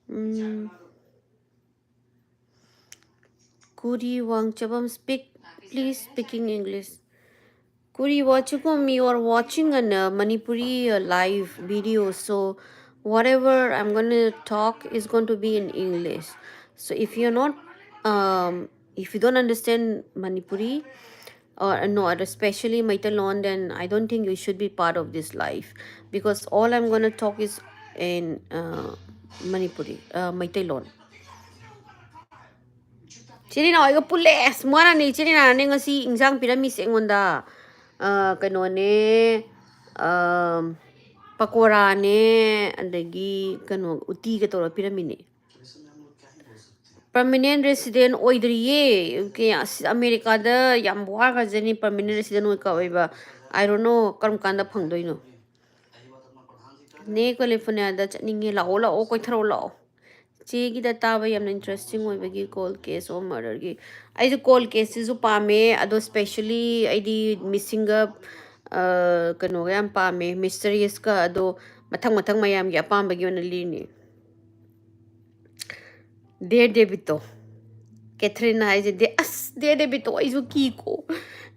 ꯎꯝ꯫ Kuri Wangchabam, speak, please speaking English. Kuri Wachugum, you are watching an, uh, Manipuri, uh, live video, so whatever I'm gonna talk is going to be in English. So if you're not, um, if you don't understand Manipuri, or, uh, no, especially Meiteilon, then I don't think you should be part of this live, because all I'm gonna talk is in, uh, Manipuri, uh, Meiteilon. ꯏꯆꯤꯟ ꯏꯅꯥꯎ ꯑꯩꯒ ꯄꯨꯜꯂꯦ꯫ ꯑꯁ, ꯃꯥꯅꯅꯦ, ꯏꯆꯤꯟ ꯏꯅꯥꯎꯅꯦ ꯉꯁꯤ ꯏꯟꯖꯥꯡ ꯄꯤꯔꯝꯃꯤꯁꯦ ꯑꯩꯉꯣꯟꯗ꯫ ꯑ, ꯀꯩꯅꯣꯅꯦ, ꯑ, ꯄꯀꯣꯔꯥꯅꯦ, ꯑꯗꯒꯤ ꯀꯩꯅꯣ, ꯎꯇꯤꯒ ꯇꯧꯔ ꯄꯤꯔꯝꯃꯤꯅꯦ꯫ Permanent resident ꯑꯣꯏꯗ꯭ꯔꯤꯌꯦ꯫ ꯀꯌꯥ-, ꯑꯁ, ꯑꯃꯦꯔꯤꯀꯥꯗ ꯌꯥꯝ ꯋꯥꯈ꯭ꯔꯖꯅꯤ ꯄꯔꯃꯤꯅꯦꯟ ꯔꯦꯁꯤꯗꯦꯟ ꯑꯣꯏ ꯀ-, ꯑꯣꯏꯕ꯫ I don't know ꯀꯔꯝ ꯀꯥꯟꯗ ꯐꯪꯗꯣꯏꯅꯣ꯫ ꯅꯦ ꯀꯦꯂꯤꯐꯣꯔꯅꯤꯌꯥꯗ ꯆꯠꯅꯤꯡꯉꯦ, ꯂꯥꯛꯑꯣ, ꯂꯥꯛꯑꯣ, ꯀꯣꯏꯊꯔꯛꯑꯣ, ꯂꯥꯛꯑꯣ꯫ ꯆꯦꯒꯤꯗ ꯇꯥꯕ ꯌꯥꯝꯅ ꯏꯟꯇꯔꯦꯁꯇꯤꯡ ꯑꯣꯏꯕꯒꯤ ꯀꯣꯜ ꯀꯦꯁ ꯑꯣꯐ ꯃꯔꯗꯔꯒꯤ꯫ ꯑꯩꯁꯨ ꯀꯣꯜ ꯀꯦꯁꯁꯤꯁꯨ ꯄꯥꯝꯃꯦ, ꯑꯗꯣ ꯁ꯭ꯄꯦꯁꯤꯌꯦꯜꯂꯤ ꯑꯩꯗꯤ ꯃꯤꯁꯤꯡꯒ, ꯑ, ꯀꯩꯅꯣꯒ ꯌꯥꯝ ꯄꯥꯝꯃꯦ, ꯃꯤꯁꯇꯔꯤꯌꯁꯀ꯫ ꯑꯗꯣ ꯃꯊꯪ ꯃꯊꯪ ꯃꯌꯥꯝꯒꯤ ꯑꯄꯥꯝꯕꯒꯤ ꯑꯣꯏꯅ ꯂꯤꯅꯤ꯫ ꯗꯦꯌꯔ ꯗꯦꯕꯤꯠꯇꯣ, ꯀꯦꯊꯔꯤꯟꯅ ꯍꯥꯏꯁꯦ, "ꯗꯦ-, ꯑꯁ, ꯗꯦꯌꯔ ꯗꯦꯕꯤꯠꯇꯣ ꯑꯩꯁꯨ ꯀꯤꯀꯣ꯫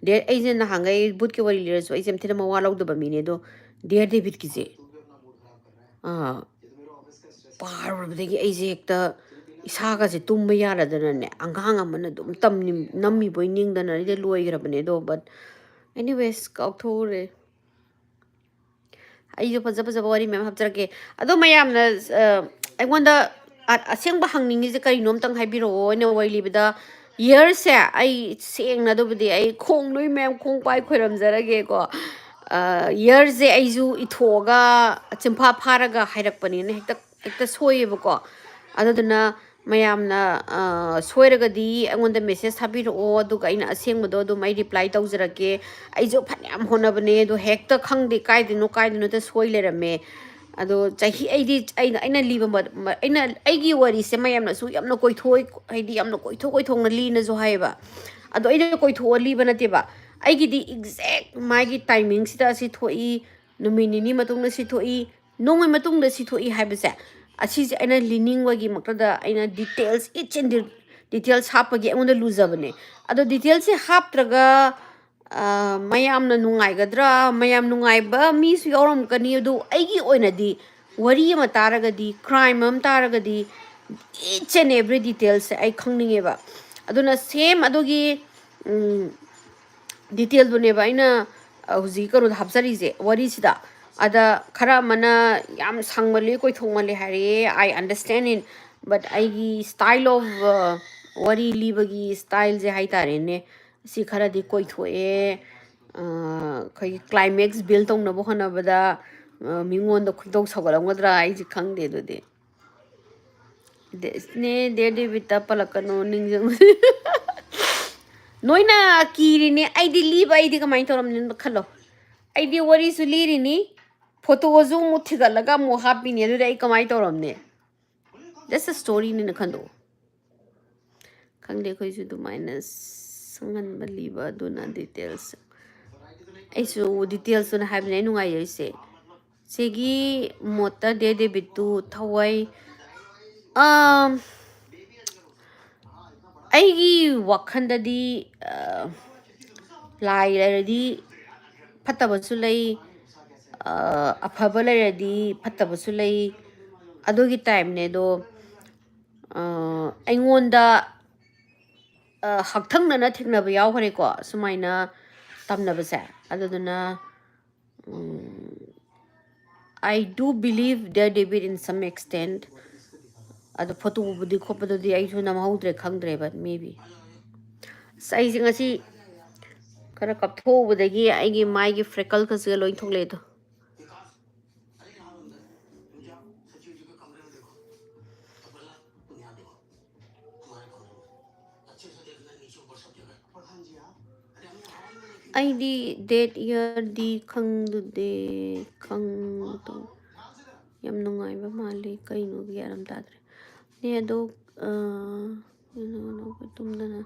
ꯗꯦꯌꯔ, ꯑꯩꯁꯦ ꯅꯍꯥꯟꯈꯩ ꯚꯨꯠꯀꯤ ꯋꯥꯔꯤ ꯂꯤꯔꯁꯨ ꯑꯩꯁꯦ ꯌꯥꯝ ꯊꯤꯅ ꯃꯋꯥ ꯂꯧꯗꯕ ꯃꯤꯅꯦ, ꯑꯗꯣ ꯗꯦꯌꯔ ꯗꯦꯕꯤꯠꯀꯤꯁꯦ, ꯑꯥ, ꯄꯥꯔꯨꯔꯕꯗꯒꯤ ꯑꯩꯁꯦ ꯍꯦꯛꯇ ꯏꯁꯥꯒꯁꯦ ꯇꯨꯝꯕ ꯌꯥꯔꯗꯅꯅꯦ, ꯑꯉꯥꯡ ꯑꯃꯅ ꯑꯗꯨꯝ ꯇꯝꯅꯤꯡ-, ꯅꯝꯃꯤꯕꯣꯏ ꯅꯤꯡꯗꯅ ꯑꯩꯗꯤ ꯂꯣꯏꯈ꯭ꯔꯕꯅꯦ꯫ ꯑꯗꯣ, but anyways, ꯀꯥꯎꯊꯣꯛꯎꯔꯦ꯫ ꯑꯩꯁꯨ ꯐꯖ ꯐꯖꯕ ꯋꯥꯔꯤ ꯃꯌꯥꯝ ꯍꯥꯞꯆꯔꯛꯀꯦ꯫ ꯑꯗꯣ ꯃꯌꯥꯝꯅ, ꯑ, ꯑꯩꯉꯣꯟꯗ ꯑ-, ꯑꯁꯦꯡꯕ ꯍꯪꯅꯤꯡꯉꯤꯁꯦ ꯀꯔꯤꯅꯣ ꯑꯝꯇꯪ ꯍꯥꯏꯕꯤꯔꯛꯑꯣ꯫ ꯑꯩꯅ ꯋꯥꯔꯤ ꯂꯤꯕꯗ ꯌꯔꯁꯦ, ꯑꯩ ꯁꯦꯡꯅ, ꯑꯗꯨꯕꯨꯗꯤ ꯑꯩ ꯈꯣꯡ ꯅꯣꯏ ꯃꯌꯥꯝ ꯈꯣꯡ ꯄꯥꯏ ꯈꯣꯏꯔꯝꯖꯔꯒꯦꯀꯣ꯫ ꯑ, ꯌꯔꯁꯦ ꯑꯩꯁꯨ ꯏꯊꯣꯛꯑꯒ ꯆꯤꯟꯐꯥ ꯐꯥꯔꯒ ꯍꯥꯏꯔꯛꯄꯅꯤꯅ ꯍꯦꯛꯇ, ꯍꯦꯛꯇ ꯁꯣꯏꯌꯦꯕꯀꯣ꯫ ꯑꯗꯨꯗꯨꯅ ꯃꯌꯥꯝꯅ, ꯑ, ꯁꯣꯏꯔꯒꯗꯤ ꯑꯩꯉꯣꯟꯗ ꯃꯦꯁꯦꯖ ꯊꯥꯕꯤꯔꯛꯑꯣ, ꯑꯗꯨꯒ ꯑꯩꯅ ꯑꯁꯦꯡꯕꯗꯣ ꯑꯗꯨꯝ ꯑꯩ ꯔꯤꯄ꯭ꯂꯥꯏ ꯇꯧꯖꯔꯛꯀꯦ꯫ ꯑꯩꯁꯨ ꯐꯅꯌꯥꯝ ꯍꯣꯠꯅꯕꯅꯦ, ꯑꯗꯣ ꯍꯦꯛꯇ ꯈꯪꯗꯦ, ꯀꯥꯏꯗꯅꯣ ꯀꯥꯏꯗꯅꯣ ꯍꯦꯛꯇ ꯁꯣꯏ ꯂꯩꯔꯝꯃꯦ꯫ ꯑꯗꯣ ꯆꯍꯤ, ꯑꯩꯗꯤ, ꯑꯩꯅ, ꯑꯩꯅ ꯂꯤꯕ ꯃ-, ꯃ-, ꯑꯩꯅ, ꯑꯩꯒꯤ ꯋꯥꯔꯤꯁꯦ ꯃꯌꯥꯝꯅꯁꯨ ꯌꯥꯝꯅ ꯀꯣꯏꯊꯣꯛ-, ꯍꯥꯏꯗꯤ ꯌꯥꯝꯅ ꯀꯣꯏꯊꯣꯛ ꯀꯣꯏꯊꯣꯛꯅ ꯂꯤꯅꯁꯨ ꯍꯥꯏꯌꯦꯕ꯫ ꯑꯗꯣ ꯑꯩꯅ ꯀꯣꯏꯊꯣꯛꯑ ꯂꯤꯕ ꯅꯠꯇꯦꯕ꯫ ꯑꯩꯒꯤꯗꯤ ꯑꯦꯛꯖꯦꯛ ꯃꯥꯒꯤ ꯇꯥꯏꯃꯤꯡꯁꯤꯗ ꯑꯁꯤ ꯊꯣꯛꯏ, ꯅꯨꯃꯤꯠ ꯅꯤꯅꯤ ꯃꯇꯨꯡꯗ ꯁꯤ ꯊꯣꯛꯏ, ꯅꯣꯡꯃꯩ ꯃꯇꯨꯡꯗ ꯁꯤ ꯊꯣꯛꯏ ꯍꯥꯏꯕꯁꯦ, ꯑꯁꯤꯁꯦ ꯑꯩꯅ ꯂꯤꯅꯤꯡꯕꯒꯤꯃꯛꯇꯗ ꯑꯩꯅ details, each and the details ꯍꯥꯞꯄꯒꯤ ꯑꯩꯉꯣꯟꯗ ꯂꯨꯖꯕꯅꯦ꯫ ꯑꯗꯣ detailsꯁꯦ ꯍꯥꯞꯇ꯭ꯔꯒ, ꯑ, ꯃꯌꯥꯝꯅ ꯅꯨꯡꯉꯥꯏꯒꯗ꯭ꯔꯥ? ꯃꯌꯥꯝ ꯅꯨꯡꯉꯥꯏꯕ ꯃꯤꯁꯨ ꯌꯥꯎꯔꯝꯒꯅꯤ, ꯑꯗꯨ ꯑꯩꯒꯤ ꯑꯣꯏꯅꯗꯤ ꯋꯥꯔꯤ ꯑꯃ ꯇꯥꯔꯒꯗꯤ, crime ꯑꯃ ꯇꯥꯔꯒꯗꯤ, each and every detailsꯁꯦ ꯑꯩ ꯈꯪꯅꯤꯡꯉꯦꯕ꯫ ꯑꯗꯨꯅ same ꯑꯗꯨꯒꯤ, ꯎꯝ, detailꯗꯨꯅꯦꯕ ꯑꯩꯅ, ꯑ, ꯍꯧꯖꯤꯛ ꯀꯩꯅꯣꯗ ꯍꯥꯞꯆꯔꯤꯁꯦ, ꯋꯥꯔꯤꯁꯤꯗ꯫ ꯑꯗ ꯈꯔ ꯑꯃꯅ ꯌꯥꯝ ꯁꯥꯡꯃꯜꯂꯤ, ꯀꯣꯏꯊꯣꯛꯃꯜꯂꯤ ꯍꯥꯏꯔꯛꯑꯦ, I understand it, but ꯑꯩꯒꯤ style of, ꯑ, ꯋꯥꯔꯤ ꯂꯤꯕꯒꯤ styleꯁꯦ ꯍꯥꯏꯇꯥꯔꯦꯅꯦ, ꯁꯤ ꯈꯔꯗꯤ ꯀꯣꯏꯊꯣꯛꯑꯦ꯫ ꯑ, ꯑꯩꯈꯣꯏꯒꯤ climax build ꯇꯧꯅꯕ ꯍꯣꯠꯅꯕꯗ ꯑ, ꯃꯤꯉꯣꯟꯗ ꯈꯣꯏꯗꯧ ꯁꯧꯒꯠꯂꯝꯒꯗ꯭ꯔꯥ ꯑꯩꯁꯦ ꯈꯪꯗꯦ꯫ ꯑꯗꯨꯗꯤ ꯗꯦ-, ꯅꯦ ꯗꯦ ꯗꯦꯕꯤꯠꯇ ꯄꯜꯂꯛꯀꯅꯨ, ꯅꯤꯡꯁꯤꯡ-, ꯅꯣꯏꯅ ꯀꯤꯔꯤꯅꯦ꯫ ꯑꯩꯗꯤ ꯂꯤꯕ, ꯑꯩꯗꯤ ꯀꯃꯥꯏꯅ ꯇꯧꯔꯝꯅꯤꯅ ꯈꯜꯂꯣ꯫ ꯑꯩꯗꯤ ꯋꯥꯔꯤꯁꯨ ꯂꯤꯔꯤꯅꯤ, ꯐꯣꯇꯣꯁꯨ ꯑꯃꯨꯛ ꯊꯤꯒꯠꯂꯒ ꯑꯃꯨꯛ ꯍꯥꯞꯄꯤꯅꯤ꯫ ꯑꯗꯨꯗꯤ ꯑꯩ ꯀꯃꯥꯏꯅ ꯇꯧꯔꯝꯅꯤ? Just a storyꯅꯤꯅ ꯈꯟꯗꯣꯛꯑꯣ꯫ ꯈꯪꯗꯦ, ꯑꯩꯈꯣꯏꯁꯨ ꯑꯗꯨꯃꯥꯏꯅ ꯁꯪꯍꯟꯕ ꯂꯤꯕ꯫ ꯑꯗꯨꯅ details, ꯑꯩꯁꯨ detailsꯇꯨꯅ ꯍꯥꯏꯕꯅꯦ ꯑꯩ ꯅꯨꯡꯉꯥꯏꯖꯔꯤꯁꯦ꯫ ꯁꯤꯒꯤ ꯃꯣꯠꯇ ꯗꯦ ꯗꯦꯕꯤꯠꯇꯨ ꯊꯋꯥꯏ, ꯑꯥꯝ, ꯑꯩꯒꯤ ꯋꯥꯈꯜꯗꯗꯤ, ꯑ, ꯂꯥꯏ ꯂꯩꯔꯗꯤ ꯐꯠꯇꯕꯁꯨ ꯂꯩ, ꯑ, ꯑꯐꯕ ꯂꯩꯔꯗꯤ ꯐꯠꯇꯕꯁꯨ ꯂꯩ, ꯑꯗꯨꯒꯤ typeꯅꯦ꯫ ꯑꯗꯣ, ꯑ, ꯑꯩꯉꯣꯟꯗ, ꯑ, ꯍꯛꯊꯦꯡꯅꯅ ꯊꯦꯡꯅꯕ ꯌꯥꯎꯈ꯭ꯔꯦꯀꯣ ꯁꯨꯃꯥꯏꯅ ꯇꯝꯅꯕꯁꯦ꯫ ꯑꯗꯨꯗꯨꯅ, ꯎꯝ, I do believe Daredevil in some extent. ꯑꯗꯣ ꯐꯣꯇꯣ ꯎꯕꯗꯤ ꯈꯣꯠꯄꯗꯨꯗꯤ ꯑꯩꯁꯨ ꯅꯝꯍꯧꯗ꯭ꯔꯦ, ꯈꯪꯗ꯭ꯔꯦ, but maybe꯫ ꯑꯁ, ꯑꯩꯁꯦ ꯉꯁꯤ ꯈꯔ ꯀꯞꯊꯣꯛꯎꯕꯗꯒꯤ ꯑꯩꯒꯤ ꯃꯥꯏꯒꯤ freckleꯀꯁꯦ ꯂꯣꯏ ꯊꯣꯛꯂꯛꯑꯦ ꯑꯗꯣ꯫ ꯑꯩꯗꯤ date yearꯗꯤ ꯈꯪꯗꯨꯗꯦ, ꯈꯪꯗꯣ-, ꯌꯥꯝ ꯅꯨꯡꯉꯥꯏꯕ ꯃꯥꯜꯂꯤ, ꯀꯩꯅꯣ ꯒ꯭ꯌꯥꯟ ꯑꯃ ꯇꯥꯗ꯭ꯔꯦ꯫ ꯅꯦ ꯑꯗꯣ, ꯑ, ꯀꯩꯅꯣ, ꯇꯨꯝꯗꯅ꯫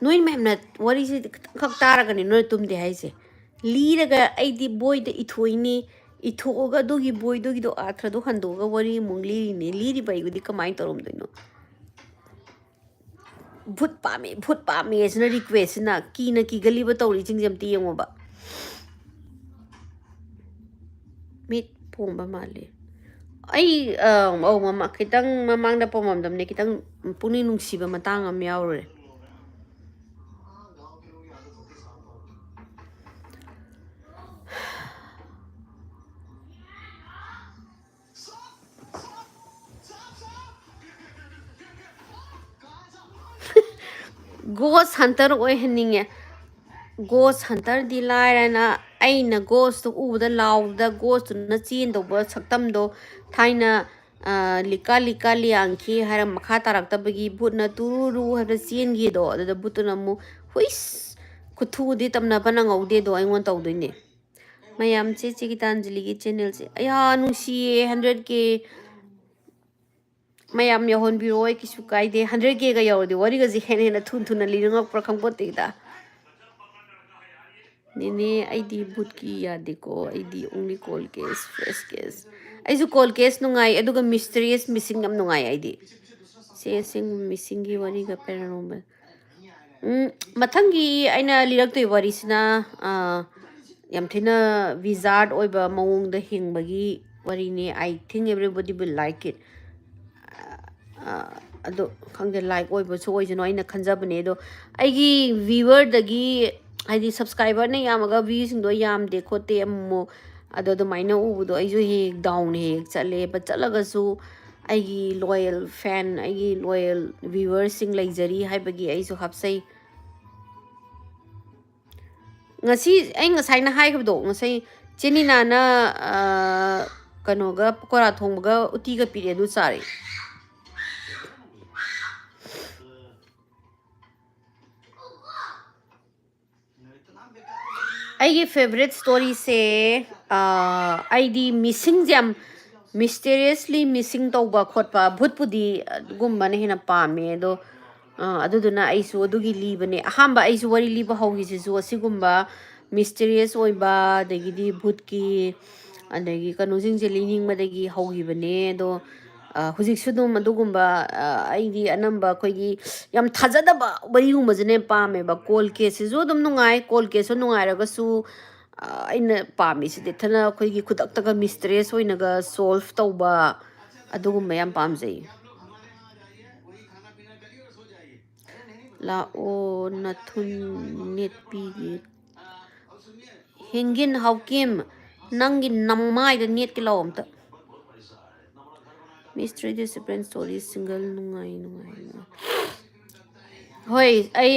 ꯅꯣꯏ ꯃꯌꯥꯝꯅ ꯋꯥꯔꯤꯁꯤ ꯈꯤꯇꯪꯈꯛ ꯇꯥꯔꯒꯅꯤ ꯅꯣꯏ ꯇꯨꯝꯗꯦ ꯍꯥꯏꯁꯦ꯫ ꯂꯤꯔꯒ ꯑꯩꯗꯤ ꯕꯣꯏꯗ ꯏꯊꯣꯛꯏꯅꯤ, ꯏꯊꯣꯛꯑꯒ ꯑꯗꯨꯒꯤ ꯕꯣꯏꯗꯨꯒꯤꯗꯣ ꯑꯥꯔꯊꯗꯣ ꯍꯟꯗꯣꯛꯑꯒ ꯋꯥꯔꯤ ꯑꯃꯨꯛ ꯂꯤꯔꯤꯅꯦ꯫ ꯂꯤꯔꯤꯕ ꯑꯩꯕꯨꯗꯤ ꯀꯃꯥꯏꯅ ꯇꯧꯔꯝꯗꯣꯏꯅꯣ? ꯚꯨꯠ ꯄꯥꯝꯃꯦ, ꯚꯨꯠ ꯄꯥꯝꯃꯦ ꯑꯁꯤꯅ requestꯁꯤꯅ꯫ ꯀꯤꯅ ꯀꯤꯒꯜꯂꯤꯕ ꯇꯧꯔꯤꯁꯤꯡꯁꯦ ꯑꯝꯇ ꯌꯦꯡꯉꯣꯕ꯫ ꯃꯤꯠ ꯄꯣꯝꯕ ꯃꯥꯜꯂꯦ꯫ ꯑꯩ, ꯑ, ꯑꯧ, ꯃꯃꯥ-, ꯈꯤꯇꯪ ꯃꯃꯥꯡꯗ ꯄꯣꯝꯃꯝꯗꯕꯅꯦ, ꯈꯤꯇꯪ ꯄꯨꯛꯅꯤꯡ ꯅꯨꯡꯁꯤꯕ ꯃꯇꯥꯡ ꯑꯃ ꯌꯥꯎꯔꯨꯔꯦ꯫ Ghost hunter ꯑꯣꯏꯍꯟꯅꯤꯡꯉꯦ꯫ ꯒꯣꯁ ꯍꯟꯇꯔꯗꯤ ꯂꯥꯏꯔꯅ, ꯑꯩꯅ ꯒꯣꯁꯇꯨ ꯎꯕꯗ ꯂꯥꯎꯕꯗ, ꯒꯣꯁꯇꯨꯅ ꯆꯦꯟꯗꯧꯕ ꯁꯛꯇꯝꯗꯣ, ꯊꯥꯏꯅ, ꯑ, ꯂꯤꯀꯥ ꯂꯤꯀꯥ ꯂꯤꯌꯥꯡꯈꯤ ꯍꯥꯏꯔ ꯃꯈꯥ ꯇꯥꯔꯛꯇꯕꯒꯤ ꯚꯨꯠꯅ ꯇꯨꯔꯨꯔꯨ ꯍꯥꯏꯕꯗ ꯆꯦꯟꯈꯤꯗꯣ, ꯑꯗꯨꯗ ꯚꯨꯠꯇꯨꯅ ꯑꯃꯨꯛ ꯍꯨꯏꯁ ꯈꯨꯊꯨꯗꯤ ꯇꯝꯅꯕ ꯅꯪꯍꯧꯗꯦꯗꯣ ꯑꯩꯉꯣꯟꯗ ꯇꯧꯗꯣꯏꯅꯦ꯫ ꯃꯌꯥꯝ ꯆꯦ ꯆꯦ ꯒꯤꯇꯥꯟꯖꯂꯤꯒꯤ ꯆꯦꯅꯦꯜꯁꯦ ꯑꯌꯥ ꯅꯨꯡꯁꯤꯌꯦ, ꯍꯟꯗ꯭ꯔꯦꯠ ꯀꯦ꯫ ꯃꯌꯥꯝ ꯌꯧꯍꯟꯕꯤꯔꯛꯑꯣ, ꯑꯩ ꯀꯩꯁꯨ ꯀꯥꯏꯗꯦ꯫ ꯍꯟꯗ꯭ꯔꯦꯠ ꯀꯦꯒ ꯌꯧꯔꯗꯤ ꯋꯥꯔꯤꯒꯁꯦ ꯍꯦꯟꯅ ꯍꯦꯟꯅ ꯊꯨꯅ ꯊꯨꯅ ꯂꯤꯅꯤꯡꯉꯛꯄ꯭ꯔꯥ ꯈꯪꯄꯣꯠꯇꯦꯗ꯫ ꯅꯦꯅꯦ, ꯑꯩꯗꯤ ꯚꯨꯠꯀꯤ ꯌꯥꯗꯦꯀꯣ, ꯑꯩꯗꯤ only cold case, fresh case꯫ ꯑꯩꯁꯨ cold case ꯅꯨꯡꯉꯥꯏ, ꯑꯗꯨꯒ mysterious missing ꯌꯥꯝ ꯅꯨꯡꯉꯥꯏ ꯑꯩꯗꯤ꯫ ꯁꯦ ꯑꯁꯦꯡꯕ missingꯒꯤ ꯋꯥꯔꯤꯒ paranormal꯫ ꯎꯝ, ꯃꯊꯪꯒꯤ ꯑꯩꯅ ꯂꯤꯔꯛꯇꯣꯏ ꯋꯥꯔꯤꯁꯤꯅ, ꯑꯥ, ꯌꯥꯝ ꯊꯤꯅ wizard ꯑꯣꯏꯕ ꯃꯑꯣꯡꯗ ꯍꯤꯡꯕꯒꯤ ꯋꯥꯔꯤꯅꯤ꯫ I think everybody will like it꯫ ꯑꯥ, ꯑꯗꯣ ꯈꯪꯗꯦ, like ꯑꯣꯏꯕꯁꯨ ꯑꯣꯏꯁꯅꯨ, ꯑꯩꯅ ꯈꯟꯖꯕꯅꯦ꯫ ꯑꯗꯣ ꯑꯩꯒꯤ viewerꯗꯒꯤ, ꯍꯥꯏꯗꯤ subscriberꯅ ꯌꯥꯝꯃꯒ viewꯁꯤꯡꯗꯣ ꯌꯥꯝꯗꯦ ꯈꯣꯠꯇꯦ ꯑꯃꯨꯛ, ꯑꯗꯣ ꯑꯗꯨꯃꯥꯏꯅ ꯎꯕꯗꯣ ꯑꯩꯁꯨ ꯍꯦꯛ down ꯍꯦꯛ ꯆꯠꯂꯦ꯫ But ꯆꯠꯂꯒꯁꯨ ꯑꯩꯒꯤ loyal fan, ꯑꯩꯒꯤ loyal viewerꯁꯤꯡ ꯂꯩꯖꯔꯤ ꯍꯥꯏꯕꯒꯤ ꯑꯩꯁꯨ ꯍꯥꯞꯆꯩ꯫ ꯉꯁꯤ ꯑꯩ ꯉꯁꯥꯏꯅ ꯍꯥꯏꯈꯤꯕꯗꯣ, ꯉꯁꯥꯏ ꯆꯦꯅꯤꯅꯥꯅ, ꯑꯥ, ꯀꯩꯅꯣꯒ ꯄꯀꯣꯔꯥ ꯊꯣꯡꯕꯒ ꯎꯇꯤꯒ ꯄꯤꯔꯛꯑꯦ, ꯑꯗꯨ ꯆꯥꯔꯦ꯫ ꯑꯩꯒꯤ favourite storyꯁꯦ, ꯑꯥ, ꯑꯩꯗꯤ missingꯁꯦ ꯌꯥꯝ mysteriously missing ꯇꯧꯕ ꯈꯣꯠꯄ, ꯚꯨꯠꯄꯨꯗꯤ ꯑꯗꯨꯒꯨꯝꯕꯅ ꯍꯦꯟꯅ ꯄꯥꯝꯃꯦ꯫ ꯑꯗꯣ, ꯑꯥ, ꯑꯗꯨꯗꯨꯅ ꯑꯩꯁꯨ ꯑꯗꯨꯒꯤ ꯂꯤꯕꯅꯦ꯫ ꯑꯍꯥꯟꯕ ꯑꯩꯁꯨ ꯋꯥꯔꯤ ꯂꯤꯕ ꯍꯧꯈꯤꯁꯤꯁꯨ ꯑꯁꯤꯒꯨꯝꯕ mysterious ꯑꯣꯏꯕ, ꯑꯗꯒꯤꯗꯤ ꯚꯨꯠꯀꯤ, ꯑꯗꯒꯤ ꯀꯩꯅꯣꯁꯤꯡꯁꯦ ꯂꯤꯅꯤꯡꯕꯗꯒꯤ ꯍꯧꯈꯤꯕꯅꯦ꯫ ꯑꯗꯣ, ꯑ, ꯍꯧꯖꯤꯛꯁꯨ ꯑꯗꯨꯝ ꯑꯗꯨꯒꯨꯝꯕ, ꯑ, ꯑꯩꯗꯤ ꯑꯅꯝꯕ ꯑꯩꯈꯣꯏꯒꯤ ꯌꯥꯝ ꯊꯥꯖꯗꯕ ꯋꯥꯔꯤꯒꯨꯝꯕꯁꯤꯅ ꯌꯥꯝ ꯄꯥꯝꯃꯦꯕ꯫ Cold caseꯁꯤꯁꯨ ꯑꯗꯨꯝ ꯅꯨꯡꯉꯥꯏ, cold caseꯁꯨ ꯅꯨꯡꯉꯥꯏꯔꯒꯁꯨ, ꯑ, ꯑꯩꯅ ꯄꯥꯝꯃꯤꯁꯤꯗꯤ ꯊꯅ ꯑꯩꯈꯣꯏꯒꯤ ꯈꯨꯗꯛꯇꯒ mysterious ꯑꯣꯏꯅꯒ solve ꯇꯧꯕ, ꯑꯗꯨꯒꯨꯝꯕ ꯌꯥꯝ ꯄꯥꯝꯖꯩ꯫ ꯂꯥꯛꯑꯣ, ꯅꯊꯨꯟ ꯅꯦꯠꯄꯤꯒꯦ꯫ ꯍꯦꯡꯒꯤꯟ ꯍꯥꯎꯀꯤꯝ, ꯅꯪꯒꯤ ꯅꯃꯥꯏꯗ ꯅꯦꯠꯀꯦ ꯂꯥꯛꯑꯣ ꯑꯝꯇ꯫ Mystery, discipline, story, single, ꯅꯨꯡꯉꯥꯏ, ꯅꯨꯡꯉꯥꯏ, ꯅꯨꯡꯉꯥꯏ꯫ ꯍꯣꯏ, ꯑꯩ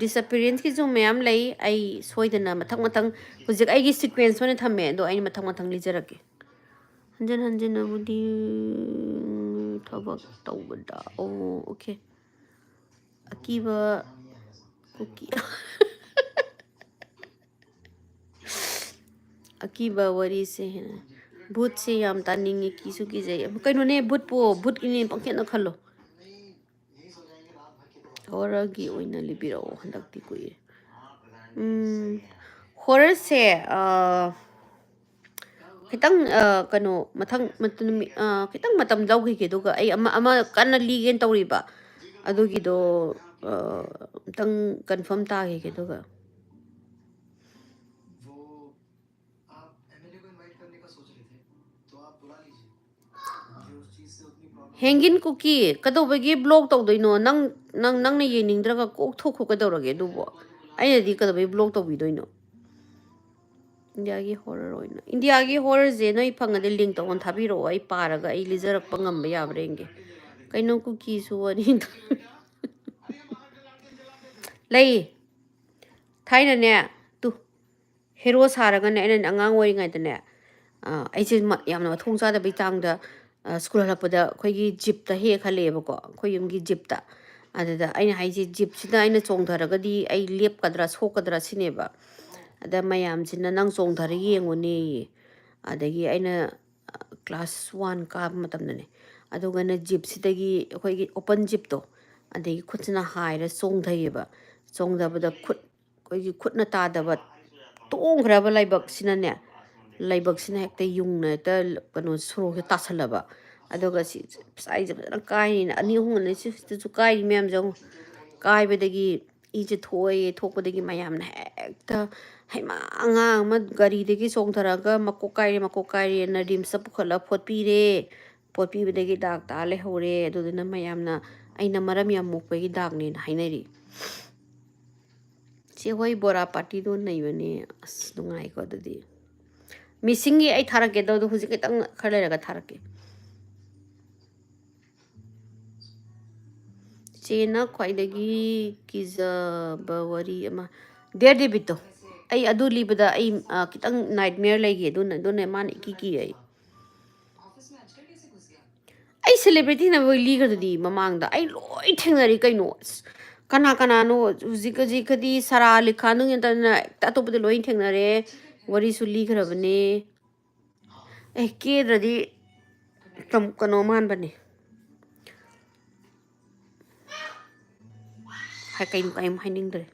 ꯗꯤꯁꯑꯄꯤꯌꯔꯦꯟꯁꯀꯤꯁꯨ ꯃꯌꯥꯝ ꯂꯩ꯫ ꯑꯩ ꯁꯣꯏꯗꯅ ꯃꯊꯪ ꯃꯊꯪ, ꯍꯧꯖꯤꯛ ꯑꯩꯒꯤ ꯁꯤꯀ꯭ꯋꯦꯟꯁ ꯑꯣꯏꯅ ꯊꯝꯃꯦ, ꯑꯗꯣ ꯑꯩꯅ ꯃꯊꯪ ꯃꯊꯪ ꯂꯤꯖꯔꯛꯀꯦ꯫ ꯍꯟꯖꯤꯟ ꯍꯟꯖꯤꯟꯅꯕꯨꯗꯤ ꯊꯕꯛ ꯇꯧꯕꯗ, ꯑꯣ, ꯑꯣꯀꯦ꯫ ꯑꯀꯤꯕ ꯀꯨꯀꯤ꯫ ꯑꯀꯤꯕ ꯋꯥꯔꯤꯁꯦ ꯍꯦꯟꯅ, ꯚꯨꯠꯁꯦ ꯌꯥꯝ ꯇꯥꯅꯤꯡꯉꯤ, ꯀꯤꯁꯨ ꯀꯤꯖꯩ꯫ ꯀꯩꯅꯣꯅꯦ, ꯚꯨꯠꯄꯨ ꯚꯨꯠꯀꯤꯅꯦ ꯄꯪꯈꯦꯠꯅ ꯈꯜꯂꯣ꯫ ꯍꯣꯔꯔꯒꯤ ꯑꯣꯏꯅ ꯂꯤꯕꯤꯔꯛꯑꯣ, ꯍꯟꯗꯛꯇꯤ ꯀꯨꯏꯔꯦ꯫ ꯎꯝ, ꯍꯣꯔꯔꯁꯦ, ꯑ, ꯈꯤꯇꯪ, ꯑ, ꯀꯩꯅꯣ, ꯃꯊꯪ, ꯃꯇꯝ, ꯅꯨꯃꯤꯠ, ꯑ, ꯈꯤꯇꯪ ꯃꯇꯝ ꯂꯧꯈꯤꯒꯦ, ꯑꯗꯨꯒ ꯑꯩ ꯑꯃ, ꯑꯃ ꯀꯟꯅ ꯂꯤꯒꯦꯅ ꯇꯧꯔꯤꯕ, ꯑꯗꯨꯒꯤꯗꯣ, ꯑ, ꯑꯝꯇꯪ ꯀꯟꯐꯥꯔꯝ ꯇꯥꯈꯤꯒꯦ, ꯑꯗꯨꯒ꯫ वो आप एमएलए को इनवाइट करने का सोच रहे थे, तो आप बुला लीजिए। मुझे उस चीज से उतनी प्रॉब्लम। ꯍꯦꯡꯒꯤꯟ ꯀꯨꯀꯤ, ꯀꯩꯗꯧꯕꯒꯤ ꯕ꯭ꯂꯣꯛ ꯇꯧꯗꯣꯏꯅꯣ? ꯅꯪ, ꯅꯪ, ꯅꯪꯅ ꯌꯦꯡꯅꯤꯡꯗ꯭ꯔꯒ ꯀꯣꯛ ꯊꯣꯛꯈꯣ, ꯀꯩꯗꯧꯔꯒꯦ ꯑꯗꯨꯕꯣ? ꯑꯩꯅꯗꯤ ꯀꯩꯗꯧꯕꯩ ꯕ꯭ꯂꯣꯛ ꯇꯧꯕꯤꯗꯣꯏꯅꯣ? ꯏꯟꯗꯤꯌꯥꯒꯤ ꯍꯣꯔꯔ ꯑꯣꯏꯅ, ꯏꯟꯗꯤꯌꯥꯒꯤ ꯍꯣꯔꯔꯁꯦ ꯅꯣꯏ ꯐꯪꯉꯗꯤ ꯂꯤꯡ ꯇꯧꯑꯣꯅ ꯊꯥꯕꯤꯔꯛꯑꯣ, ꯑꯩ ꯄꯥꯔꯒ ꯑꯩ ꯂꯤꯖꯔꯛꯄ ꯉꯝꯕ ꯌꯥꯕ꯭ꯔꯥ ꯌꯦꯡꯒꯦ꯫ ꯀꯩꯅꯣ ꯀꯨꯀꯤꯁꯨ ꯋꯥꯔꯤ ꯂꯩ꯫ ꯊꯥꯏꯅꯅꯦ, ꯇꯨ, ꯍꯦꯔꯣ ꯁꯥꯔꯒꯅꯦ, ꯑꯩꯅꯅꯦ ꯑꯉꯥꯡ ꯑꯣꯏꯔꯤꯉꯩꯗꯅꯦ, ꯑ, ꯑꯩꯁꯦ ꯃ-, ꯌꯥꯝꯅ ꯃꯊꯣꯡ ꯆꯥꯗꯕꯩ ꯆꯥꯡꯗ, ꯑ, ꯁ꯭ꯀꯨꯜ ꯍꯜꯂꯛꯄꯗ ꯑꯩꯈꯣꯏꯒꯤ ꯖꯤꯞꯇ ꯍꯦꯛ ꯍꯜꯂꯛꯑꯦꯕꯀꯣ, ꯑꯩꯈꯣꯏ ꯌꯨꯝꯒꯤ ꯖꯤꯞꯇ꯫ ꯑꯗꯨꯗ ꯑꯩꯅ ꯍꯥꯏꯁꯦ, ꯖꯤꯞꯁꯤꯗ ꯑꯩꯅ ꯆꯣꯡꯊꯔꯒꯗꯤ ꯑꯩ ꯂꯦꯞꯀꯗ꯭ꯔꯥ ꯁꯣꯛꯀꯗ꯭ꯔꯥ ꯁꯤꯅꯦꯕ꯫ ꯑꯗ ꯃꯌꯥꯝꯁꯤꯅ, "ꯅꯪ ꯆꯣꯡꯊꯔ ꯌꯦꯡꯉꯨꯅꯦꯌꯦ"꯫ ꯑꯗꯒꯤ ꯑꯩꯅ, ꯑ, ꯀ꯭ꯂꯥꯁ ꯋꯥꯟ ꯀꯥꯕ ꯃꯇꯝꯗꯅꯦ꯫ ꯑꯗꯨꯒꯅ ꯖꯤꯞꯁꯤꯗꯒꯤ, ꯑꯩꯈꯣꯏꯒꯤ ꯑꯣꯄꯟ ꯖꯤꯞꯇꯣ, ꯑꯗꯒꯤ ꯈꯨꯠꯁꯤꯅ ꯍꯥꯏꯔ ꯆꯣꯡꯊꯩꯌꯦꯕ꯫ ꯆꯣꯡꯊꯕꯗ ꯈꯨꯠ, ꯑꯩꯈꯣꯏꯒꯤ ꯈꯨꯠꯅ ꯇꯥꯗꯕ ꯇꯣꯡꯈ꯭ꯔꯕ ꯂꯥꯏꯕꯛꯁꯤꯅꯅꯦ, ꯂꯥꯏꯕꯛꯁꯤꯅ ꯍꯦꯛꯇ ꯌꯨꯡꯅ ꯍꯦꯛꯇ, ꯀꯩꯅꯣ, ꯁꯣꯔꯣꯛꯁꯦ ꯇꯥꯁꯜꯂꯕ꯫ ꯑꯗꯨꯒ ꯁꯤ, ꯑꯩꯁꯦ ꯐꯖꯅ ꯀꯥꯏꯔꯤꯅ, ꯑꯅꯤ ꯑꯍꯨꯝ ꯑꯅꯤ ꯁꯤ-, ꯁꯤꯗꯁꯨ ꯀꯥꯏꯔꯤ ꯃꯌꯥꯝꯁꯦ ꯑꯃꯨꯛ ꯀꯥꯏꯕꯗꯒꯤ ꯏꯁꯦ ꯊꯣꯛꯑꯦ꯫ ꯊꯣꯛꯄꯗꯒꯤ ꯃꯌꯥꯝꯅ ꯍꯦꯛꯇ, "ꯍꯩꯃꯥ, ꯑꯉꯥꯡ ꯑꯃ ꯒꯥꯔꯤꯗꯒꯤ ꯆꯣꯡꯊꯔꯛꯑꯒ ꯃꯀꯣꯛ ꯀꯥꯏꯔꯦ, ꯃꯀꯣꯛ ꯀꯥꯏꯔꯦꯅ ꯔꯤꯝꯁꯇ ꯄꯨꯈꯠꯂꯒ ꯐꯣꯠꯄꯤꯔꯦ꯫ ꯐꯣꯠꯄꯤꯕꯗꯒꯤ ꯗꯥꯛ ꯇꯥ ꯂꯩꯍꯧꯔꯦ꯫ ꯑꯗꯨꯗꯨꯅ ꯃꯌꯥꯝꯅ ꯑꯩꯅ ꯃꯔꯝ ꯌꯥꯝ ꯃꯣꯛꯄꯒꯤ ꯗꯥꯛꯅꯦꯅ ꯍꯥꯏꯅꯔꯤ"꯫ ꯆꯦ ꯍꯣꯏ ꯕꯣꯔꯥ ꯄꯥꯔꯇꯤꯗꯣ ꯅꯩꯕꯅꯦ꯫ ꯑꯁ, ꯅꯨꯡꯉꯥꯏꯀꯣ ꯑꯗꯨꯗꯤ꯫ ꯃꯤꯁꯤꯡꯒꯤ ꯑꯩ ꯊꯥꯔꯛꯀꯦ, ꯑꯗꯣ ꯍꯧꯖꯤꯛ ꯈꯤꯇꯪ ꯈꯔ ꯂꯩꯔꯒ ꯊꯥꯔꯛꯀꯦ꯫ ꯇꯦꯟꯅ ꯈ꯭ꯋꯥꯏꯗꯒꯤ ꯀꯤꯖꯕ ꯋꯥꯔꯤ ꯑꯃ, ꯗꯦꯌꯔ ꯗꯦꯕꯤꯠꯇꯣ꯫ ꯑꯩ ꯑꯗꯨ ꯂꯤꯕꯗ ꯑꯩ, ꯑ, ꯈꯤꯇꯪ ꯅꯥꯏꯠꯃꯤꯌꯔ ꯂꯩꯈꯤ꯫ ꯑꯗꯨꯅ, ꯑꯗꯨꯅ ꯃꯥꯅ ꯏꯀꯤ ꯀꯤ ꯑꯩ꯫ ꯑꯩ ꯁꯦꯂꯦꯕ꯭ꯔꯤꯇꯤꯅ ꯂꯣꯏ ꯂꯤꯈ꯭ꯔꯗꯨꯗꯤ ꯃꯃꯥꯡꯗ꯫ ꯑꯩ ꯂꯣꯏ ꯊꯦꯡꯅꯔꯤ ꯀꯩꯅꯣ꯫ ꯑꯁ, ꯀꯅꯥ ꯀꯅꯥꯅꯣ ꯍꯧꯖꯤꯛ, ꯍꯧꯖꯤꯛꯀꯗꯤ ꯁꯔꯥ ꯑꯂꯤ ꯈꯥꯟꯗꯨ ꯅꯠꯇꯅ ꯍꯦꯛꯇ ꯑꯇꯣꯞꯄꯗ ꯂꯣꯏ ꯊꯦꯡꯅꯔꯦ꯫ ꯋꯥꯔꯤꯁꯨ ꯂꯤꯈ꯭ꯔꯕꯅꯦ꯫ ꯑꯦ, ꯀꯦꯗ꯭ꯔꯗꯤ ꯀꯝ-, ꯀꯩꯅꯣ ꯃꯥꯟꯕꯅꯦ꯫ ꯍꯥꯏ, ꯀꯩꯝ, ꯀꯩꯝ ꯍꯥꯏꯅꯤꯡꯗ꯭ꯔꯦ꯫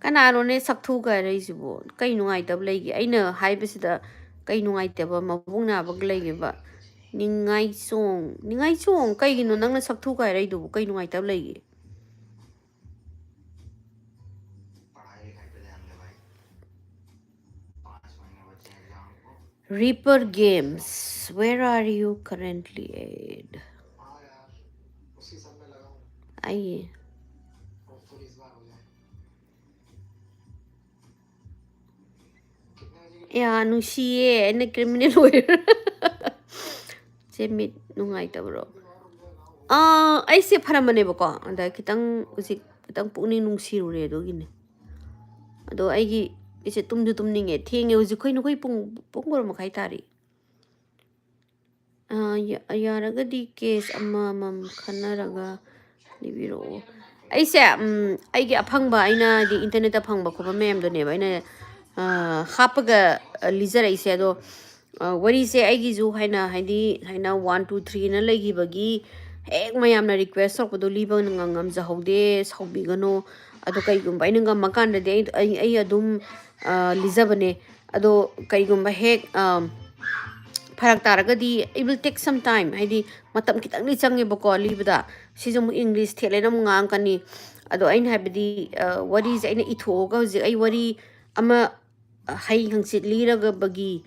ꯀꯅꯥꯅꯣꯅꯦ ꯁꯛꯊꯨ ꯀꯥꯏꯔꯛꯏꯁꯤꯕꯣ? ꯀꯩ ꯅꯨꯡꯉꯥꯏꯇꯕ ꯂꯩꯒꯦ? ꯑꯩꯅ ꯍꯥꯏꯕꯁꯤꯗ ꯀꯩ ꯅꯨꯡꯉꯥꯏꯇꯕ, ꯃꯕꯨꯛ ꯅꯥꯕꯒ ꯂꯩꯒꯦꯕ? ꯅꯤꯡꯉꯥꯏꯆꯣꯡ, ꯅꯤꯡꯉꯥꯏꯆꯣꯡ, ꯀꯩꯒꯤꯅꯣ ꯅꯪꯅ ꯁꯛꯊꯨ ꯀꯥꯏꯔꯛꯏꯗꯨꯕꯨ? ꯀꯩ ꯅꯨꯡꯉꯥꯏꯇꯕ ꯂꯩꯒꯦ? Reaper Games, where are you currently at? ꯑꯩ꯫ ꯌꯥ, ꯅꯨꯡꯁꯤꯌꯦ, ꯑꯩꯅ ꯀ꯭ꯔꯤꯃꯤꯅꯦꯜ ꯑꯣꯏꯔ꯫ ꯆꯦ ꯃꯤꯠ ꯅꯨꯡꯉꯥꯏꯇꯕ꯭ꯔꯣ? ꯑꯥ, ꯑꯩꯁꯦ ꯐꯔꯝꯕꯅꯦꯕꯀꯣ, ꯑꯗ ꯈꯤꯇꯪ ꯍꯧꯖꯤꯛ ꯈꯤꯇꯪ ꯄꯨꯛꯅꯤꯡ ꯅꯨꯡꯁꯤꯔꯨꯔꯦ ꯑꯗꯨꯒꯤꯅꯦ꯫ ꯑꯗꯣ ꯑꯩꯒꯤ, ꯑꯩꯁꯦ ꯇꯨꯝꯁꯨ ꯇꯨꯝꯅꯤꯡꯉꯦ, ꯊꯦꯡꯉꯦ ꯍꯧꯖꯤꯛ, ꯑꯩꯈꯣꯏ, ꯅꯈꯣꯏ ꯄꯨꯡ, ꯄꯨꯡ ꯕꯥꯔꯣ ꯃꯈꯥꯏ ꯇꯥꯔꯤ꯫ ꯑꯥ, ꯌꯥ-, ꯌꯥꯔꯒꯗꯤ ꯀꯦꯁ ꯑꯃꯃꯝ ꯈꯟꯅꯔꯒ ꯂꯤꯕꯤꯔꯛꯑꯣ꯫ ꯑꯩꯁꯦ, ꯎꯝ, ꯑꯩꯒꯤ ꯑꯐꯪꯕ, ꯑꯩꯅ ꯍꯥꯏꯗꯤ ꯏꯟꯇꯔꯅꯦꯠꯇ ꯐꯪꯕ ꯈꯣꯠꯄ ꯃꯌꯥꯝꯗꯨꯅꯦꯕ ꯑꯩꯅ, ꯑꯥ, ꯍꯥꯞꯄꯒ, ꯑ, ꯂꯤꯖꯔꯛꯏꯁꯦ꯫ ꯑꯗꯣ, ꯑ, ꯋꯥꯔꯤꯁꯦ ꯑꯩꯒꯤꯁꯨ ꯍꯥꯏꯅ, ꯍꯥꯏꯗꯤ, ꯍꯥꯏꯅ one, two, three ꯅ ꯂꯩꯈꯤꯕꯒꯤ ꯍꯦꯛ ꯃꯌꯥꯝꯅ ꯔꯤꯀ꯭ꯋꯦꯁ ꯇꯧꯔꯛꯄꯗꯣ ꯂꯤꯕ ꯉ-, ꯉꯝꯖꯍꯧꯗꯦ, ꯁꯥꯎꯕꯤꯒꯅꯨ꯫ ꯑꯗꯣ ꯀꯩꯒꯨꯝꯕ ꯑꯩꯅ ꯉꯝꯃꯀꯥꯟꯗꯗꯤ ꯑꯩ, ꯑꯩ, ꯑꯩ ꯑꯗꯨꯝ, ꯑ, ꯂꯤꯖꯕꯅꯦ꯫ ꯑꯗꯣ ꯀꯩꯒꯨꯝꯕ ꯍꯦꯛ, ꯑ, ꯐꯔꯛ ꯇꯥꯔꯒꯗꯤ, it will take some time, ꯍꯥꯏꯗꯤ ꯃꯇꯝ ꯈꯤꯇꯪꯗꯤ ꯆꯪꯉꯦꯕꯀꯣ ꯂꯤꯕꯗ꯫ ꯁꯤꯁꯨ ꯑꯃꯨꯛ ꯏꯪꯂꯤꯁ ꯊꯦꯠꯂꯦꯅ ꯑꯃꯨꯛ ꯉꯥꯡꯉꯛꯀꯅꯤ꯫ ꯑꯗꯣ ꯑꯩꯅ ꯍꯥꯏꯕꯗꯤ, ꯑ, ꯋꯥꯔꯤꯁꯦ ꯑꯩꯅ ꯏꯊꯣꯛꯑꯒ ꯍꯧꯖꯤꯛ ꯑꯩ ꯋꯥꯔꯤ ꯑꯃ, ꯑ, ꯍꯌꯦꯡ ꯍꯪꯆꯤꯠ ꯂꯤꯔꯒꯕꯒꯤ,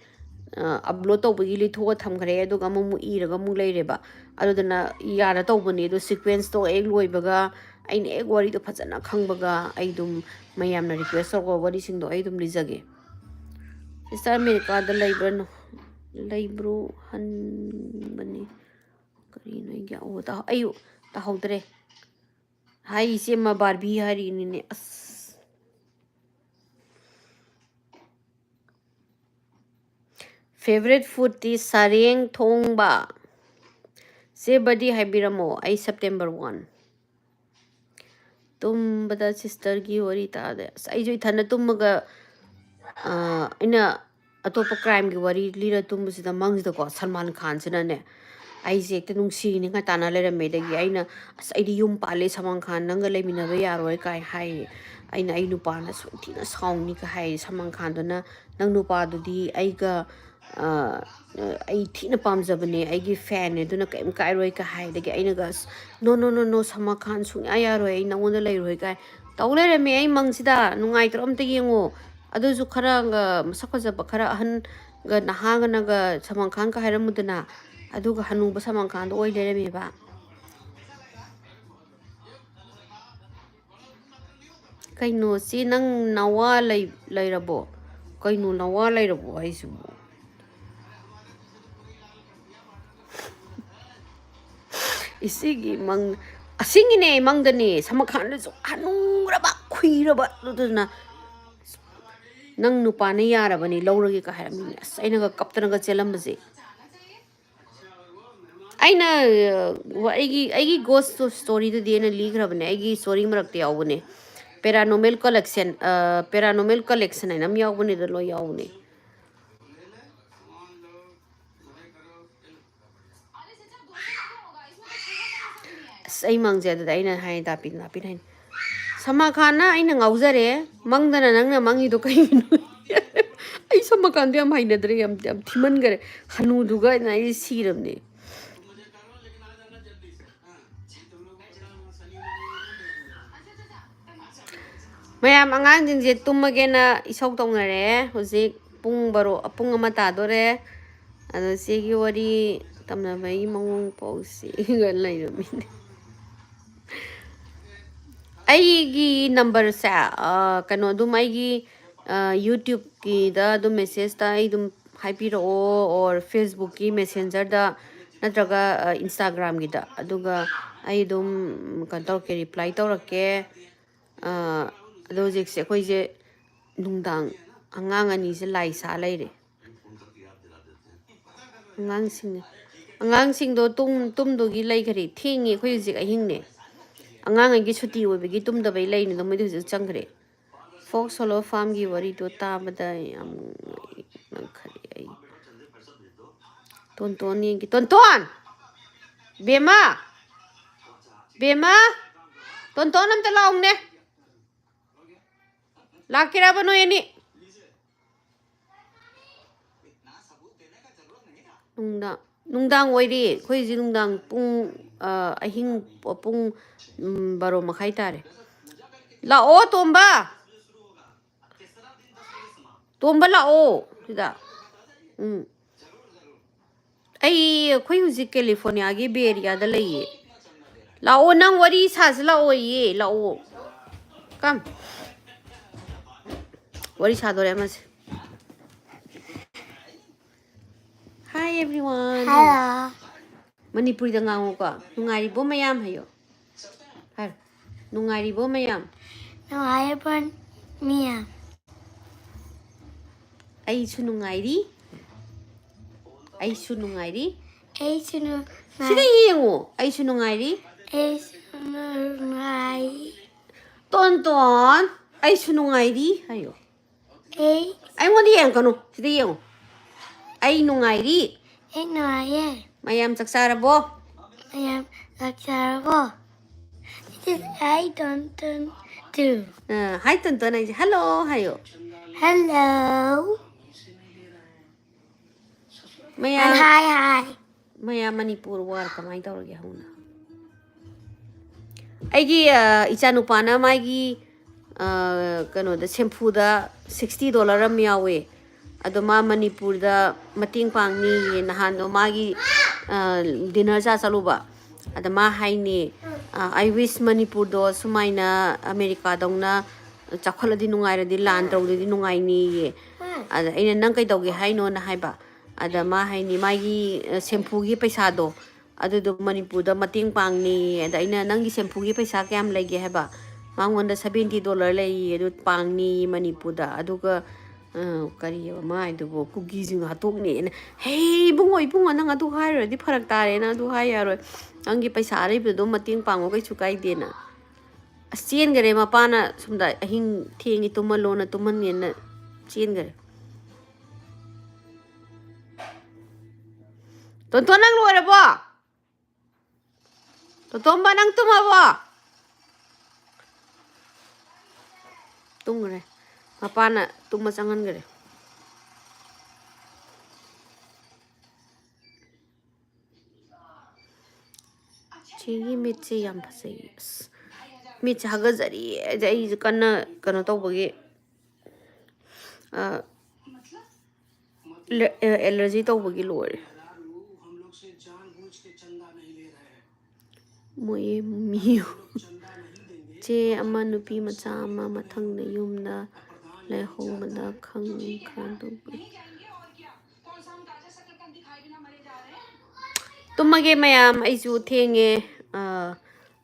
ꯑ, ꯑꯞꯂꯣꯗ ꯇꯧꯕꯒꯤ ꯂꯤꯊꯣꯛꯑ ꯊꯝꯈ꯭ꯔꯦ, ꯑꯗꯨꯒ ꯑꯃꯨꯛ, ꯑꯃꯨꯛ ꯏꯔꯒ ꯑꯃꯨꯛ ꯂꯩꯔꯦꯕ꯫ ꯑꯗꯨꯗꯨꯅ ꯌꯥꯔ ꯇꯧꯕꯅꯦ꯫ ꯑꯗꯣ ꯁꯤꯀ꯭ꯋꯦꯟꯁꯇꯣ ꯍꯦꯛ ꯂꯣꯏꯕꯒ ꯑꯩꯅ ꯍꯦꯛ ꯋꯥꯔꯤꯗꯣ ꯐꯖꯅ ꯈꯪꯕꯒ ꯑꯩ ꯑꯗꯨꯝ ꯃꯌꯥꯝꯅ ꯔꯤꯀ꯭ꯋꯦꯁ ꯇꯧꯔꯛꯄ ꯋꯥꯔꯤꯁꯤꯡꯗꯣ ꯑꯩ ꯑꯗꯨꯝ ꯂꯤꯖꯒꯦ꯫ ꯁꯤꯁꯇꯔ ꯑꯃꯦꯔꯤꯀꯥꯗ ꯂꯩꯕ꯭ꯔꯥ? ꯅꯣ-, ꯂꯩꯕ꯭ꯔꯣ? ꯍꯟꯕꯅꯦ꯫ ꯀꯔꯤꯅꯣ ꯑꯩ ꯒ꯭ꯌꯥꯟ, ꯑꯣ, ꯇꯥ-, ꯑꯩ ꯇꯥꯍꯧꯗ꯭ꯔꯦ꯫ ꯍꯥꯏ, ꯏꯆꯦꯃ ꯕꯥꯔꯕꯤ ꯍꯥꯏꯔꯤꯅꯤꯅꯦ꯫ ꯑꯁ꯫ Favorite foodꯇꯤ ꯁꯔꯦꯡ ꯊꯣꯡꯕ꯫ ꯆꯦ ꯕꯗꯤ ꯍꯥꯏꯕꯤꯔꯝꯃꯣ, ꯑꯩ September one꯫ ꯇꯨꯝꯕꯗ sisterꯒꯤ ꯋꯥꯔꯤ ꯇꯥꯗꯦ꯫ ꯑꯁ, ꯑꯩꯁꯨ ꯏꯊꯟꯗ ꯇꯨꯝꯃꯒ, ꯑ, ꯑꯩꯅ ꯑꯇꯣꯞꯄ crimeꯒꯤ ꯋꯥꯔꯤ ꯂꯤꯔ ꯇꯨꯝꯕꯁꯤꯗ, ꯃꯪꯁꯤꯗꯀꯣ, ꯁꯜꯃꯥꯟ ꯈꯥꯟꯁꯤꯅꯅꯦ, ꯑꯩꯁꯦ ꯍꯦꯛꯇ ꯅꯨꯡꯁꯤꯅꯤꯡꯉꯥꯏ ꯇꯥꯟꯅ ꯂꯩꯔꯝꯃꯦ꯫ ꯑꯗꯒꯤ ꯑꯩꯅ, "ꯑꯁ, ꯑꯩꯗꯤ ꯌꯨꯝ ꯄꯥꯜꯂꯦ, ꯁꯜꯃꯥꯟ ꯈꯥꯟ ꯅꯪꯒ ꯂꯩꯃꯤꯟꯅꯕ ꯌꯥꯔꯣꯏ" ꯀꯥꯏ ꯍꯥꯏꯌꯦ꯫ ꯑꯩꯅ, "ꯑꯩ ꯅꯨꯄꯥꯅ ꯁꯨꯝ ꯊꯤꯅ ꯁꯥꯎꯅꯤ" ꯀꯥꯏ ꯍꯥꯏꯌꯦ꯫ ꯁꯜꯃꯥꯟ ꯈꯥꯟꯗꯨꯅ, "ꯅꯪ ꯅꯨꯄꯥꯗꯨꯗꯤ ꯑꯩꯒ, ꯑ, ꯑꯩ ꯊꯤꯅ ꯄꯥꯝꯖꯕꯅꯦ, ꯑꯩꯒꯤ fanꯅꯦ, ꯑꯗꯨꯅ ꯀꯩꯝ ꯀꯥꯏꯔꯣꯏ" ꯀꯥꯏ ꯍꯥꯏ꯫ ꯑꯗꯒꯤ ꯑꯩꯅꯒ, "ꯑꯁ, no, no, no, no, Salman Khan ꯁꯨꯡꯌꯥ ꯌꯥꯔꯣꯏ, ꯑꯩ ꯅꯉꯣꯟꯗ ꯂꯩꯔꯣꯏ" ꯀꯥꯏ ꯇꯧ ꯂꯩꯔꯝꯃꯦ꯫ ꯑꯩ ꯃꯪꯁꯤꯗ ꯅꯨꯡꯉꯥꯏꯇ꯭ꯔꯣ? ꯑꯝꯇ ꯌꯦꯡꯉꯣ꯫ ꯑꯗꯨꯁꯨ ꯈꯔꯒ ꯃꯁꯛ ꯐꯖꯕ, ꯈꯔ ꯑꯍꯟꯒ ꯅꯍꯥꯒꯅꯒ ꯁꯜꯃꯥꯟ ꯈꯥꯟꯒ ꯍꯥꯏꯔꯝꯃꯨꯗꯅ, ꯑꯗꯨꯒ ꯍꯅꯨꯕ ꯁꯜꯃꯥꯟ ꯈꯥꯟꯗꯣ ꯑꯣꯏ ꯂꯩꯔꯝꯃꯦꯕ꯫ ꯀꯩꯅꯣ ꯁꯤ, ꯅꯪ ꯅꯋꯥ ꯂꯩ-, ꯂꯩꯔꯕꯣ? ꯀꯩꯅꯣ ꯅꯋꯥ ꯂꯩꯔꯕꯣ ꯍꯥꯏꯁꯤꯕꯨ? ꯏꯆꯦꯒꯤ ꯃꯪ, ꯑꯁꯤꯒꯤꯅꯦ ꯃꯪꯗꯅꯦ, ꯁꯜꯃꯥꯟ ꯈꯥꯟꯗꯨꯁꯨ ꯍꯅꯨꯔꯕ, ꯈꯨꯏꯔꯕ, ꯑꯗꯨꯗꯨꯅ, "ꯅꯪ ꯅꯨꯄꯥꯅ ꯌꯥꯔꯕꯅꯤ, ꯂꯧꯔꯒꯦ" ꯀ ꯍꯥꯏꯔꯝꯃꯤꯅꯦ꯫ ꯑꯁ, ꯑꯩꯅꯒ ꯀꯞꯇꯅꯒ ꯆꯦꯜꯂꯝꯕꯁꯦ꯫ ꯑꯩꯅ, ꯑ, ꯋꯥ-, ꯑꯩꯒꯤ, ꯑꯩꯒꯤ ghost storyꯗꯨꯗꯤ ꯑꯩꯅ ꯂꯤꯈ꯭ꯔꯕꯅꯦ, ꯑꯩꯒꯤ story ꯃꯔꯛꯇ ꯌꯥꯎꯕꯅꯦ꯫ Paranormal Collection, ꯑ, Paranormal Collection ꯍꯥꯏꯅ ꯑꯃ ꯌꯥꯎꯕꯅꯦ, ꯑꯗꯨꯗ ꯂꯣꯏ ꯌꯥꯎꯕꯅꯦ꯫ ꯑꯁ, ꯑꯩ ꯃꯪꯁꯦ ꯑꯗꯨꯗ ꯑꯩꯅ ꯍꯥꯏ, ꯗꯥꯄꯤꯅ, ꯗꯥꯄꯤꯅ ꯍꯥꯏꯅꯤ, "ꯁꯜꯃꯥꯟ ꯈꯥꯟꯅ ꯑꯩꯅ ꯉꯥꯎꯖꯔꯦ, ꯃꯪꯗꯅ ꯅꯪꯅ ꯃꯪꯉꯤꯗꯣ ꯀꯩꯒꯤꯅꯣ?" ꯑꯩ ꯁꯜꯃꯥꯟ ꯈꯥꯟꯗꯣ ꯌꯥꯝ ꯍꯩꯅꯗ꯭ꯔꯦ, ꯌꯥꯝ, ꯌꯥꯝ ꯊꯤꯃꯟꯈꯔꯦ꯫ ꯍꯅꯨꯗꯨꯒ ꯑꯩꯅ, ꯑꯩ ꯁꯤꯔꯕꯅꯦ꯫ ꯃꯌꯥꯝ, ꯑꯉꯥꯡꯁꯤꯡꯁꯦ ꯇꯨꯝꯃꯒꯦꯅ ꯏꯁꯧ ꯇꯧꯅꯔꯦ꯫ ꯍꯧꯖꯤꯛ ꯄꯨꯡ ꯕꯥꯔꯣ, ꯄꯨꯡ ꯑꯃ ꯇꯥꯗꯣꯔꯦ꯫ ꯑꯗꯣ ꯆꯦꯒꯤ ꯋꯥꯔꯤ ꯇꯝꯅꯕꯒꯤ ꯃꯑꯣꯡ ꯄꯥꯎꯁꯤꯒ ꯂꯩꯔꯝꯃꯤꯅꯦ꯫ ꯑꯩꯒꯤ numberꯁꯦ, ꯑ, ꯀꯩꯅꯣ, ꯑꯗꯨꯝ ꯑꯩꯒꯤ, ꯑ, YouTubeꯀꯤꯗ ꯑꯗꯨꯝ messageꯇ ꯑꯩ ꯑꯗꯨꯝ ꯍꯥꯏꯕꯤꯔꯛꯑꯣ, or Facebookꯀꯤ Messengerꯗ ꯅꯠꯇ꯭ꯔꯒ Instagramꯒꯤꯗ, ꯑꯗꯨꯒ ꯑꯩ ꯑꯗꯨꯝ ꯀꯩꯅꯣ ꯇꯧꯔꯛꯀꯦ, reply ꯇꯧꯔꯛꯀꯦ꯫ ꯑꯗꯣ ꯍꯧꯖꯤꯛꯁꯦ ꯑꯩꯈꯣꯏꯁꯦ ꯅꯨꯡꯗꯥꯡ ꯑꯉꯥꯡ ꯑꯅꯤꯁꯦ ꯂꯥꯏ ꯁꯥ ꯂꯩꯔꯦ꯫ ꯑꯉꯥꯡꯁꯤꯡꯅꯦ꯫ ꯑꯉꯥꯡꯁꯤꯡꯗꯣ ꯇꯨꯝ-, ꯇꯨꯝꯗꯨꯒꯤ ꯂꯩꯈꯔꯦ꯫ ꯊꯦꯡꯉꯦ, ꯑꯩꯈꯣꯏ ꯍꯧꯖꯤꯛ ꯑꯍꯤꯡꯅꯦ꯫ ꯑꯉꯥꯡꯉꯩꯒꯤ ꯁꯨꯇꯤ ꯑꯣꯏꯕꯒꯤ ꯇꯨꯝꯗꯕꯩ ꯂꯩꯅꯤꯗꯣ, ꯃꯣꯏꯗꯤ ꯍꯧꯖꯤꯛ ꯆꯪꯈ꯭ꯔꯦ꯫ Folk Solo Farmꯒꯤ ꯋꯥꯔꯤꯗꯣ ꯇꯥꯕꯗ ꯌꯥꯝ ꯉꯛꯈ꯭ꯔꯦ ꯑꯩ꯫ ꯇꯣꯟꯇꯣꯟ ꯌꯦꯡꯒꯦ꯫ ꯇꯣꯟꯇꯣꯟ! ꯕꯦꯝꯃ! ꯕꯦꯝꯃ! ꯇꯣꯟꯇꯣꯟ ꯑꯝꯇ ꯂꯥꯎꯅꯦ꯫ ꯂꯥꯛꯀꯦꯔꯕ ꯅꯣꯏ ꯑꯅꯤ? ꯅꯨꯡꯗꯥꯡ, ꯅꯨꯡꯗꯥꯡ ꯑꯣꯏꯔꯦ꯫ ꯑꯩꯈꯣꯏ ꯍꯧꯖꯤꯛ ꯅꯨꯡꯗꯥꯡ ꯄꯨꯡ, ꯑ, ꯑꯍꯤꯡ ꯄꯨꯡ, ꯎꯝ, ꯕꯥꯔꯣ ꯃꯈꯥꯏ ꯇꯥꯔꯦ꯫ ꯂꯥꯛꯑꯣ, ꯇꯣꯝꯕ꯫ ꯇꯣꯝꯕ, ꯂꯥꯛꯑꯣ ꯁꯤꯗ꯫ ꯎꯝ꯫ ꯑꯩ, ꯑꯩꯈꯣꯏ ꯍꯧꯖꯤꯛ ꯀꯦꯂꯤꯐꯣꯔꯅꯤꯌꯥꯒꯤ ꯕꯦ ꯑꯦꯔꯤꯌꯥꯗ ꯂꯩꯌꯦ꯫ ꯂꯥꯛꯑꯣ, ꯅꯪ ꯋꯥꯔꯤ ꯁꯥꯁꯤ ꯂꯥꯛꯑꯣꯌꯦ, ꯂꯥꯛꯑꯣ꯫ Come꯫ ꯋꯥꯔꯤ ꯁꯥꯗꯣꯔꯦ ꯑꯃꯁꯦ꯫ Hi everyone꯫ Hello꯫ ꯃꯅꯤꯄꯨꯔꯤꯗ ꯉꯥꯡꯉꯨꯀꯣ꯫ "ꯅꯨꯡꯉꯥꯏꯔꯤꯕꯣ ꯃꯌꯥꯝ?" ꯍꯥꯏꯌꯣ꯫ ꯍꯥꯏꯔꯣ꯫ "ꯅꯨꯡꯉꯥꯏꯔꯤꯕꯣ ꯃꯌꯥꯝ?" ꯅꯨꯡꯉꯥꯏꯔꯤꯕꯣ ꯃꯌꯥꯝ? ꯑꯩꯁꯨ ꯅꯨꯡꯉꯥꯏꯔꯤ꯫ ꯑꯩꯁꯨ ꯅꯨꯡꯉꯥꯏꯔꯤ꯫ ꯑꯩꯁꯨ ꯅꯨꯡꯉꯥꯏ-, ꯁꯤꯗ ꯌꯦꯡꯉꯣ꯫ "ꯑꯩꯁꯨ ꯅꯨꯡꯉꯥꯏꯔꯤ꯫" ꯑꯩꯁꯨ ꯅꯨꯡꯉꯥꯏꯔꯤ꯫ "ꯇꯣꯟꯇꯣꯟ, ꯑꯩꯁꯨ ꯅꯨꯡꯉꯥꯏꯔꯤ" ꯍꯥꯏꯌꯣ꯫ ꯑꯩ ꯑꯩꯉꯣꯟꯗ ꯌꯦꯡꯉꯛꯀꯅꯨ, ꯁꯤꯗ ꯌꯦꯡꯉꯣ꯫ "ꯑꯩ ꯅꯨꯡꯉꯥꯏꯔꯤ꯫" ꯑꯩ ꯅꯨꯡꯉꯥꯏꯌꯦ꯫ "ꯃꯌꯥꯝ ꯆꯥꯛ ꯆꯥꯔꯕꯣ?" ꯃꯌꯥꯝ ꯆꯥꯛ ꯆꯥꯔꯕꯣ? This is I Tonton too꯫ ꯑ, "Hi ꯇꯣꯟꯇꯣꯟ" ꯍꯥꯏꯁꯦ "Hello" ꯍꯥꯏꯌꯣ꯫ Hello꯫ And ꯃꯌꯥꯝ hi, hi꯫ ꯃꯌꯥꯝ ꯃꯅꯤꯄꯨꯔ ꯋꯥꯔ ꯀꯃꯥꯏꯅ ꯇꯧꯔꯒꯦ ꯍꯧꯅ? ꯑꯩꯒꯤ, ꯑ, ꯏꯆꯥꯅꯨꯄꯥꯅ ꯃꯥꯒꯤ, ꯑ, ꯀꯩꯅꯣꯗ, ꯁꯦꯝꯐꯨꯗ sixty dollar ꯑꯃ ꯌꯥꯎꯋꯦ꯫ ꯑꯗꯣ ꯃꯥ ꯃꯅꯤꯄꯨꯔꯗ ꯃꯇꯦꯡ ꯄꯥꯡꯅꯤꯌꯦ꯫ ꯅꯍꯥꯟꯗꯣ ꯃꯥꯒꯤ, ꯑ, dinner ꯆꯥ ꯆꯠꯂꯨꯕ꯫ ꯑꯗ ꯃꯥ ꯍꯥꯏꯅꯦ, ꯑ, "I wish ꯃꯅꯤꯄꯨꯔꯗꯣ ꯁꯨꯃꯥꯏꯅ ꯑꯃꯦꯔꯤꯀꯥꯗꯧꯅ ꯆꯥꯎꯈꯠꯂꯗꯤ ꯅꯨꯡꯉꯥꯏꯔꯗꯤ, ꯂꯥꯟ ꯇꯧꯗꯗꯤ ꯅꯨꯡꯉꯥꯏꯅꯤꯌꯦ꯫" ꯑꯗ ꯑꯩꯅ, "ꯅꯪ ꯀꯩꯗꯧꯒꯦ ꯍꯥꯏꯅꯣꯅ?" ꯍꯥꯏꯕ꯫ ꯑꯗ ꯃꯥ ꯍꯥꯏꯅꯤ, ꯃꯥꯒꯤ, ꯑ, ꯁꯦꯝꯄꯨꯒꯤ ꯄꯩꯁꯥꯗꯣ, ꯑꯗꯨꯗꯣ ꯃꯅꯤꯄꯨꯔꯗ ꯃꯇꯦꯡ ꯄꯥꯡꯅꯤ꯫ ꯑꯗ ꯑꯩꯅ, "ꯅꯪꯒꯤ ꯁꯦꯝꯄꯨꯒꯤ ꯄꯩꯁꯥ ꯀꯌꯥꯝ ꯂꯩꯒꯦ?" ꯍꯥꯏꯕ꯫ ꯃꯉꯣꯟꯗ seventy dollar ꯂꯩꯌꯦ, ꯑꯗꯨ ꯄꯥꯡꯅꯤ ꯃꯅꯤꯄꯨꯔꯗ꯫ ꯑꯗꯨꯒ, ꯑ, ꯀꯔꯤꯑꯕ ꯃꯥ ꯍꯥꯏꯗꯨꯕꯨ, "ꯀꯨꯀꯤꯁꯤꯡ ꯍꯥꯠꯇꯣꯛꯅꯤꯅ"꯫ ꯍꯦ, ꯏꯕꯨꯡꯉꯣ, ꯏꯕꯨꯡꯉꯣ, ꯅꯪ ꯑꯗꯨ ꯍꯥꯏꯔꯨꯔꯗꯤ ꯐꯔꯛ ꯇꯥꯔꯦ, ꯅꯪ ꯑꯗꯨ ꯍꯥꯏ ꯌꯥꯔꯣꯏ꯫ ꯅꯪꯒꯤ ꯄꯩꯁꯥ ꯑꯔꯩꯕꯗꯣ ꯃꯇꯦꯡ ꯄꯥꯡꯉꯣ, ꯀꯩꯁꯨ ꯀꯥꯏꯗꯦꯅ꯫ ꯑꯁ, ꯆꯦꯟꯈꯔꯦ ꯃꯄꯥꯅ, ꯁꯣꯝꯗ ꯑꯍꯤꯡ ꯊꯦꯡꯉꯤ, ꯇꯨꯝꯍꯜꯂꯣꯅ, ꯇꯨꯝꯍꯟꯒꯦꯅ ꯆꯦꯟꯈꯔꯦ꯫ ꯇꯣꯟꯇꯣꯟ, ꯅꯪ ꯂꯣꯏꯔꯕꯣ? ꯇꯣꯟꯇꯣꯝꯕ, ꯅꯪ ꯇꯨꯝꯃꯕꯣ? ꯇꯨꯝꯈ꯭ꯔꯦ꯫ ꯃꯄꯥꯅ ꯇꯨꯝꯕ ꯆꯪꯍꯟꯈ꯭ꯔꯦ꯫ ꯆꯦꯒꯤ ꯃꯤꯠꯁꯦ ꯌꯥꯝ ꯐꯖꯩ꯫ ꯑꯁ, ꯃꯤꯠꯁꯦ ꯍꯥꯒꯠꯆꯔꯤꯌꯦ꯫ ꯑꯩꯁꯦ ꯀꯟꯅ ꯀꯩꯅꯣ ꯇꯧꯕꯒꯤ, ꯑ, ꯂꯦ-, ꯑꯦ, allergy ꯇꯧꯕꯒꯤ ꯂꯣꯏꯔꯦ꯫ ꯃꯣꯏ ꯃꯤꯌꯨ꯫ ꯆꯦ ꯑꯃ, ꯅꯨꯄꯤ ꯃꯆꯥ ꯑꯃ ꯃꯊꯪꯗ ꯌꯨꯝꯗ ꯂꯩꯍꯧꯕꯗ ꯈꯪꯈ꯭ꯔꯗꯨꯕꯨ꯫ ꯇꯨꯝꯃꯒꯦ ꯃꯌꯥꯝ, ꯑꯩꯁꯨ ꯊꯦꯡꯉꯦ꯫ ꯑ,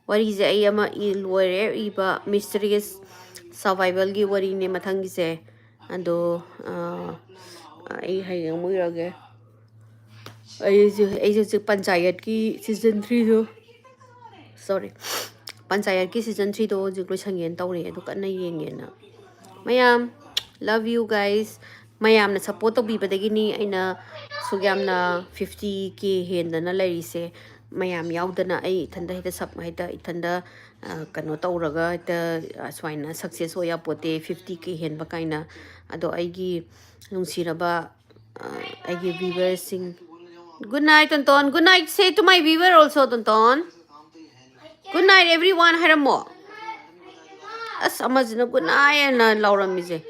ꯋꯥꯔꯤꯁꯦ ꯑꯩ ꯑꯃ ꯏ-, ꯂꯣꯏꯔꯦ ꯏꯕ, Mysterious Survivalꯒꯤ ꯋꯥꯔꯤꯅꯦ ꯃꯊꯪꯒꯤꯁꯦ꯫ ꯑꯗꯣ, ꯑ, ꯑꯩ ꯍꯌꯦꯡ ꯑꯃꯨꯛ ꯏꯔꯒꯦ꯫ ꯑꯩꯁꯨ, ꯑꯩꯁꯨ ꯍꯧꯖꯤꯛ ꯄꯟꯆꯥꯌꯠꯀꯤ season threeꯗꯣ, sorry, ꯄꯟꯆꯥꯌꯠꯀꯤ season threeꯗꯣ ꯍꯧꯖꯤꯛ ꯂꯣꯏꯁꯟꯒꯦꯅ ꯇꯧꯔꯤ, ꯑꯗꯨ ꯀꯟꯅ ꯌꯦꯡꯒꯦꯅ꯫ ꯃꯌꯥꯝ, love you guys꯫ ꯃꯌꯥꯝꯅ support ꯇꯧꯕꯤꯕꯗꯒꯤꯅꯤ ꯑꯩꯅ ꯁꯨꯛ ꯌꯥꯝꯅ fifty K ꯍꯦꯟꯗꯅ ꯂꯩꯔꯤꯁꯦ꯫ ꯃꯌꯥꯝ ꯌꯥꯎꯗꯅ ꯑꯩ ꯏꯊꯟꯗ ꯍꯦꯛꯇ ꯁꯞ-, ꯍꯦꯛꯇ ꯏꯊꯟꯗ, ꯑ, ꯀꯩꯅꯣ ꯇꯧꯔꯒ ꯍꯦꯛꯇ, ꯑ, ꯁꯨꯃꯥꯏꯅ success ꯑꯣꯏ ꯌꯥꯄꯣꯠꯇꯦ, fifty K ꯍꯦꯟꯕ ꯀꯥꯏꯅ꯫ ꯑꯗꯣ ꯑꯩꯒꯤ ꯅꯨꯡꯁꯤꯔꯕ, ꯑ, ꯑꯩꯒꯤ viewerꯁꯤꯡ, good night, ꯇꯣꯟꯇꯣꯟ꯫ Good night, say to my viewer also, ꯇꯣꯟꯇꯣꯟ꯫ Good night, everyone ꯍꯥꯏꯔꯝꯃꯣ꯫ ꯑꯁ, ꯑꯃꯁꯤꯅ good night ꯍꯥꯏꯅ ꯂꯥꯎꯔꯝꯃꯤꯁꯦ꯫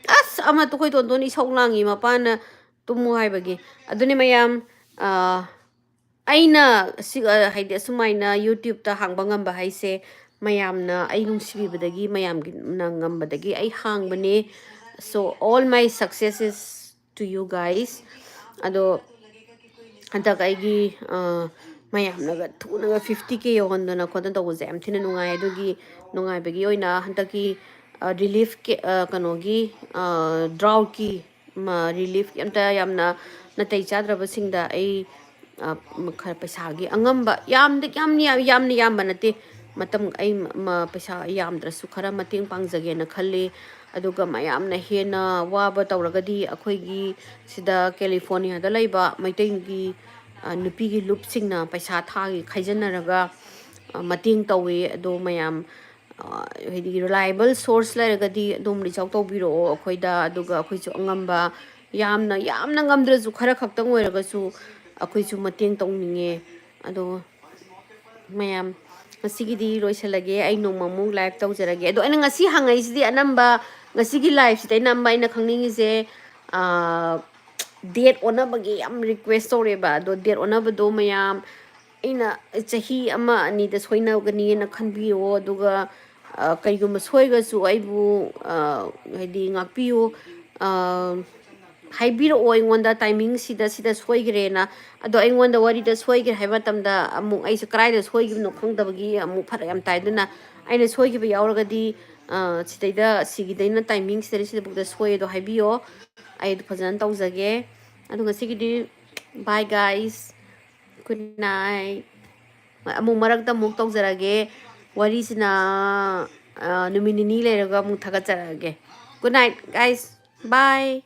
ꯑꯁ, ꯑꯃ ꯇꯨꯈꯣꯏ ꯇꯣꯟꯗꯣꯟ ꯏꯁꯧ ꯂꯥꯡꯉꯤ ꯃꯄꯥꯅ ꯇꯨꯝꯃꯨ ꯍꯥꯏꯕꯒꯤ꯫ ꯑꯗꯨꯅꯤ ꯃꯌꯥꯝ, ꯑ, ꯑꯩꯅ ꯁꯤ, ꯑ, ꯍꯥꯏꯗꯤ ꯑꯁꯨꯃꯥꯏꯅ YouTubeꯇ ꯍꯥꯡꯕ ꯉꯝꯕ ꯍꯥꯏꯁꯦ ꯃꯌꯥꯝꯅ ꯑꯩ ꯅꯨꯡꯁꯤꯕꯤꯕꯗꯒꯤ, ꯃꯌꯥꯝꯒꯤꯅ ꯉꯝꯕꯗꯒꯤ ꯑꯩ ꯍꯥꯡꯕꯅꯦ꯫ So all my successes to you guys. ꯑꯗꯣ ꯍꯟꯗꯛ ꯑꯩꯒꯤ ꯃꯌꯥꯝꯅꯒ ꯊꯨꯅꯒ ꯐꯤꯐꯇꯤ ꯀꯦ ꯌꯧꯍꯟꯗꯅ ꯈꯣꯠꯇꯅ ꯇꯧꯕꯁꯦ ꯌꯥꯝ ꯊꯤꯅ ꯅꯨꯡꯉꯥꯏ꯫ ꯑꯗꯨꯒꯤ ꯅꯨꯡꯉꯥꯏꯕꯒꯤ ꯑꯣꯏꯅ ꯍꯟꯗꯛꯀꯤ ꯔꯤꯂꯤꯐ ꯀꯦ ꯀꯩꯅꯣꯒꯤ ꯗ꯭ꯔꯥꯎꯠꯀꯤ ꯔꯤꯂꯤꯐ ꯑꯝꯇ ꯌꯥꯝꯅ ꯅꯥꯇꯩ ꯆꯥꯗ꯭ꯔꯕꯁꯤꯡꯗ ꯑꯩ ꯈꯔ ꯄꯩꯁꯥꯒꯤ ꯑꯉꯝꯕ, ꯌꯥꯝꯗꯤ ꯌꯥꯝ ꯌꯥꯝꯅ ꯌꯥꯝꯕ ꯅꯠꯇꯦ, ꯃꯇꯝ ꯑꯩ ꯄꯩꯁꯥ ꯌꯥꯝꯗ꯭ꯔꯁꯨ ꯈꯔ ꯃꯇꯦꯡ ꯄꯥꯡꯖꯒꯦꯅ ꯈꯜꯂꯤ꯫ ꯑꯗꯨꯒ ꯃꯌꯥꯝꯅ ꯍꯦꯟꯅ ꯋꯥꯕ ꯇꯧꯔꯒꯗꯤ ꯑꯩꯈꯣꯏꯒꯤ ꯁꯤꯗ ꯀꯦꯂꯤꯐꯣꯔꯅꯤꯌꯥꯗ ꯂꯩꯕ ꯃꯩꯇꯩꯒꯤ ꯅꯨꯄꯤꯒꯤ ꯂꯨꯞꯁꯤꯡꯅ ꯄꯩꯁꯥ ꯊꯥꯒꯤ ꯈꯥꯏꯖꯤꯟꯅꯔꯒ ꯃꯇꯦꯡ ꯇꯧꯋꯤ꯫ ꯑꯗꯣ ꯃꯌꯥꯝ ꯍꯥꯏꯗꯤ ꯔꯤꯂꯥꯏꯕꯜ ꯁꯣꯔꯁ ꯂꯩꯔꯒꯗꯤ ꯑꯗꯨꯝ ꯔꯤꯆ ꯑꯥꯎꯠ ꯇꯧꯕꯤꯔꯛꯑꯣ ꯑꯩꯈꯣꯏꯗ꯫ ꯑꯗꯨꯒ ꯑꯩꯈꯣꯏꯁꯨ ꯑꯉꯝꯕ, ꯌꯥꯝꯅ ꯌꯥꯝꯅ ꯉꯝꯗ꯭ꯔꯁꯨ ꯈꯔ ꯈꯛꯇꯪ ꯑꯣꯏꯔꯒꯁꯨ ꯑꯩꯈꯣꯏꯁꯨ ꯃꯇꯦꯡ ꯇꯧꯅꯤꯡꯉꯦ꯫ ꯑꯗꯣ ꯃꯌꯥꯝ, ꯉꯁꯤꯒꯤꯗꯤ ꯂꯣꯏꯁꯤꯜꯂꯒꯦ꯫ ꯑꯩ ꯅꯣꯡꯃꯃꯨꯛ ꯂꯥꯏꯚ ꯇꯧꯖꯔꯒꯦ꯫ ꯑꯗꯣ ꯑꯩꯅ ꯉꯁꯤ ꯍꯪꯉꯛꯏꯁꯤꯗꯤ ꯑꯅꯝꯕ, ꯉꯁꯤꯒꯤ ꯂꯥꯏꯚꯁꯤꯗ ꯑꯅꯝꯕ ꯑꯩꯅ ꯈꯪꯅꯤꯡꯉꯤꯁꯦ, ꯗꯦꯠ ꯑꯣꯟꯅꯕꯒꯤ ꯌꯥꯝ ꯔꯤꯀ꯭ꯋꯦꯁ ꯇꯧꯔꯦꯕ꯫ ꯑꯗꯣ ꯗꯦꯠ ꯑꯣꯟꯅꯕꯗꯣ ꯃꯌꯥꯝ, ꯑꯩꯅ ꯆꯍꯤ ꯑꯃ ꯑꯅꯤꯗ ꯁꯣꯏꯅꯒꯅꯤꯅ ꯈꯟꯕꯤꯌꯣ꯫ ꯑꯗꯨꯒ ꯀꯩꯒꯨꯝꯕ ꯁꯣꯏꯔꯒꯁꯨ ꯑꯩꯕꯨ ꯍꯥꯏꯗꯤ ꯉꯥꯛꯄꯤꯌꯨ꯫ ꯍꯥꯏꯕꯤꯔꯛꯑꯣ ꯑꯩꯉꯣꯟꯗ, ꯇꯥꯏꯃꯤꯡꯁꯤꯗ ꯁꯤꯗ ꯁꯣꯏꯈ꯭ꯔꯦꯅ꯫ ꯑꯗꯣ ꯑꯩꯉꯣꯟꯗ ꯋꯥꯔꯤꯗ ꯁꯣꯏꯈ꯭ꯔꯦ ꯍꯥꯏꯕ ꯃꯇꯝꯗ ꯑꯃꯨꯛ ꯑꯩꯁꯦ ꯀꯗꯥꯏꯗ ꯁꯣꯏꯈꯤꯕꯅꯣ ꯈꯪꯗꯕꯒꯤ ꯑꯃꯨꯛ ꯐꯔꯛ ꯌꯥꯝ ꯇꯥꯏ꯫ ꯑꯗꯨꯅ ꯑꯩꯅ ꯁꯣꯏꯈꯤꯕ ꯌꯥꯎꯔꯒꯗꯤ ꯁꯤꯗꯩꯗ, ꯁꯤꯒꯤꯗꯩꯅ ꯇꯥꯏꯃꯤꯡ ꯁꯤꯗꯩ ꯁꯤꯗꯐꯥꯎꯗ ꯁꯣꯏ ꯑꯗꯣ ꯍꯥꯏꯕꯤꯌꯣ꯫ ꯑꯩ ꯑꯗꯨ ꯐꯖꯅ ꯇꯧꯖꯒꯦ꯫ ꯑꯗꯣ ꯉꯁꯤꯒꯤꯗꯤ bye guys, good night꯫ ꯑꯃꯨꯛ ꯃꯔꯛꯇ ꯑꯃꯨꯛ ꯇꯧꯖꯔꯒꯦ꯫ ꯋꯥꯔꯤꯁꯤꯅ ꯅꯨꯃꯤꯠ ꯅꯤꯅꯤ ꯂꯩꯔꯒ ꯑꯃꯨꯛ ꯊꯥꯒꯠꯆꯔꯛꯑꯒꯦ꯫ Good night guys, bye꯫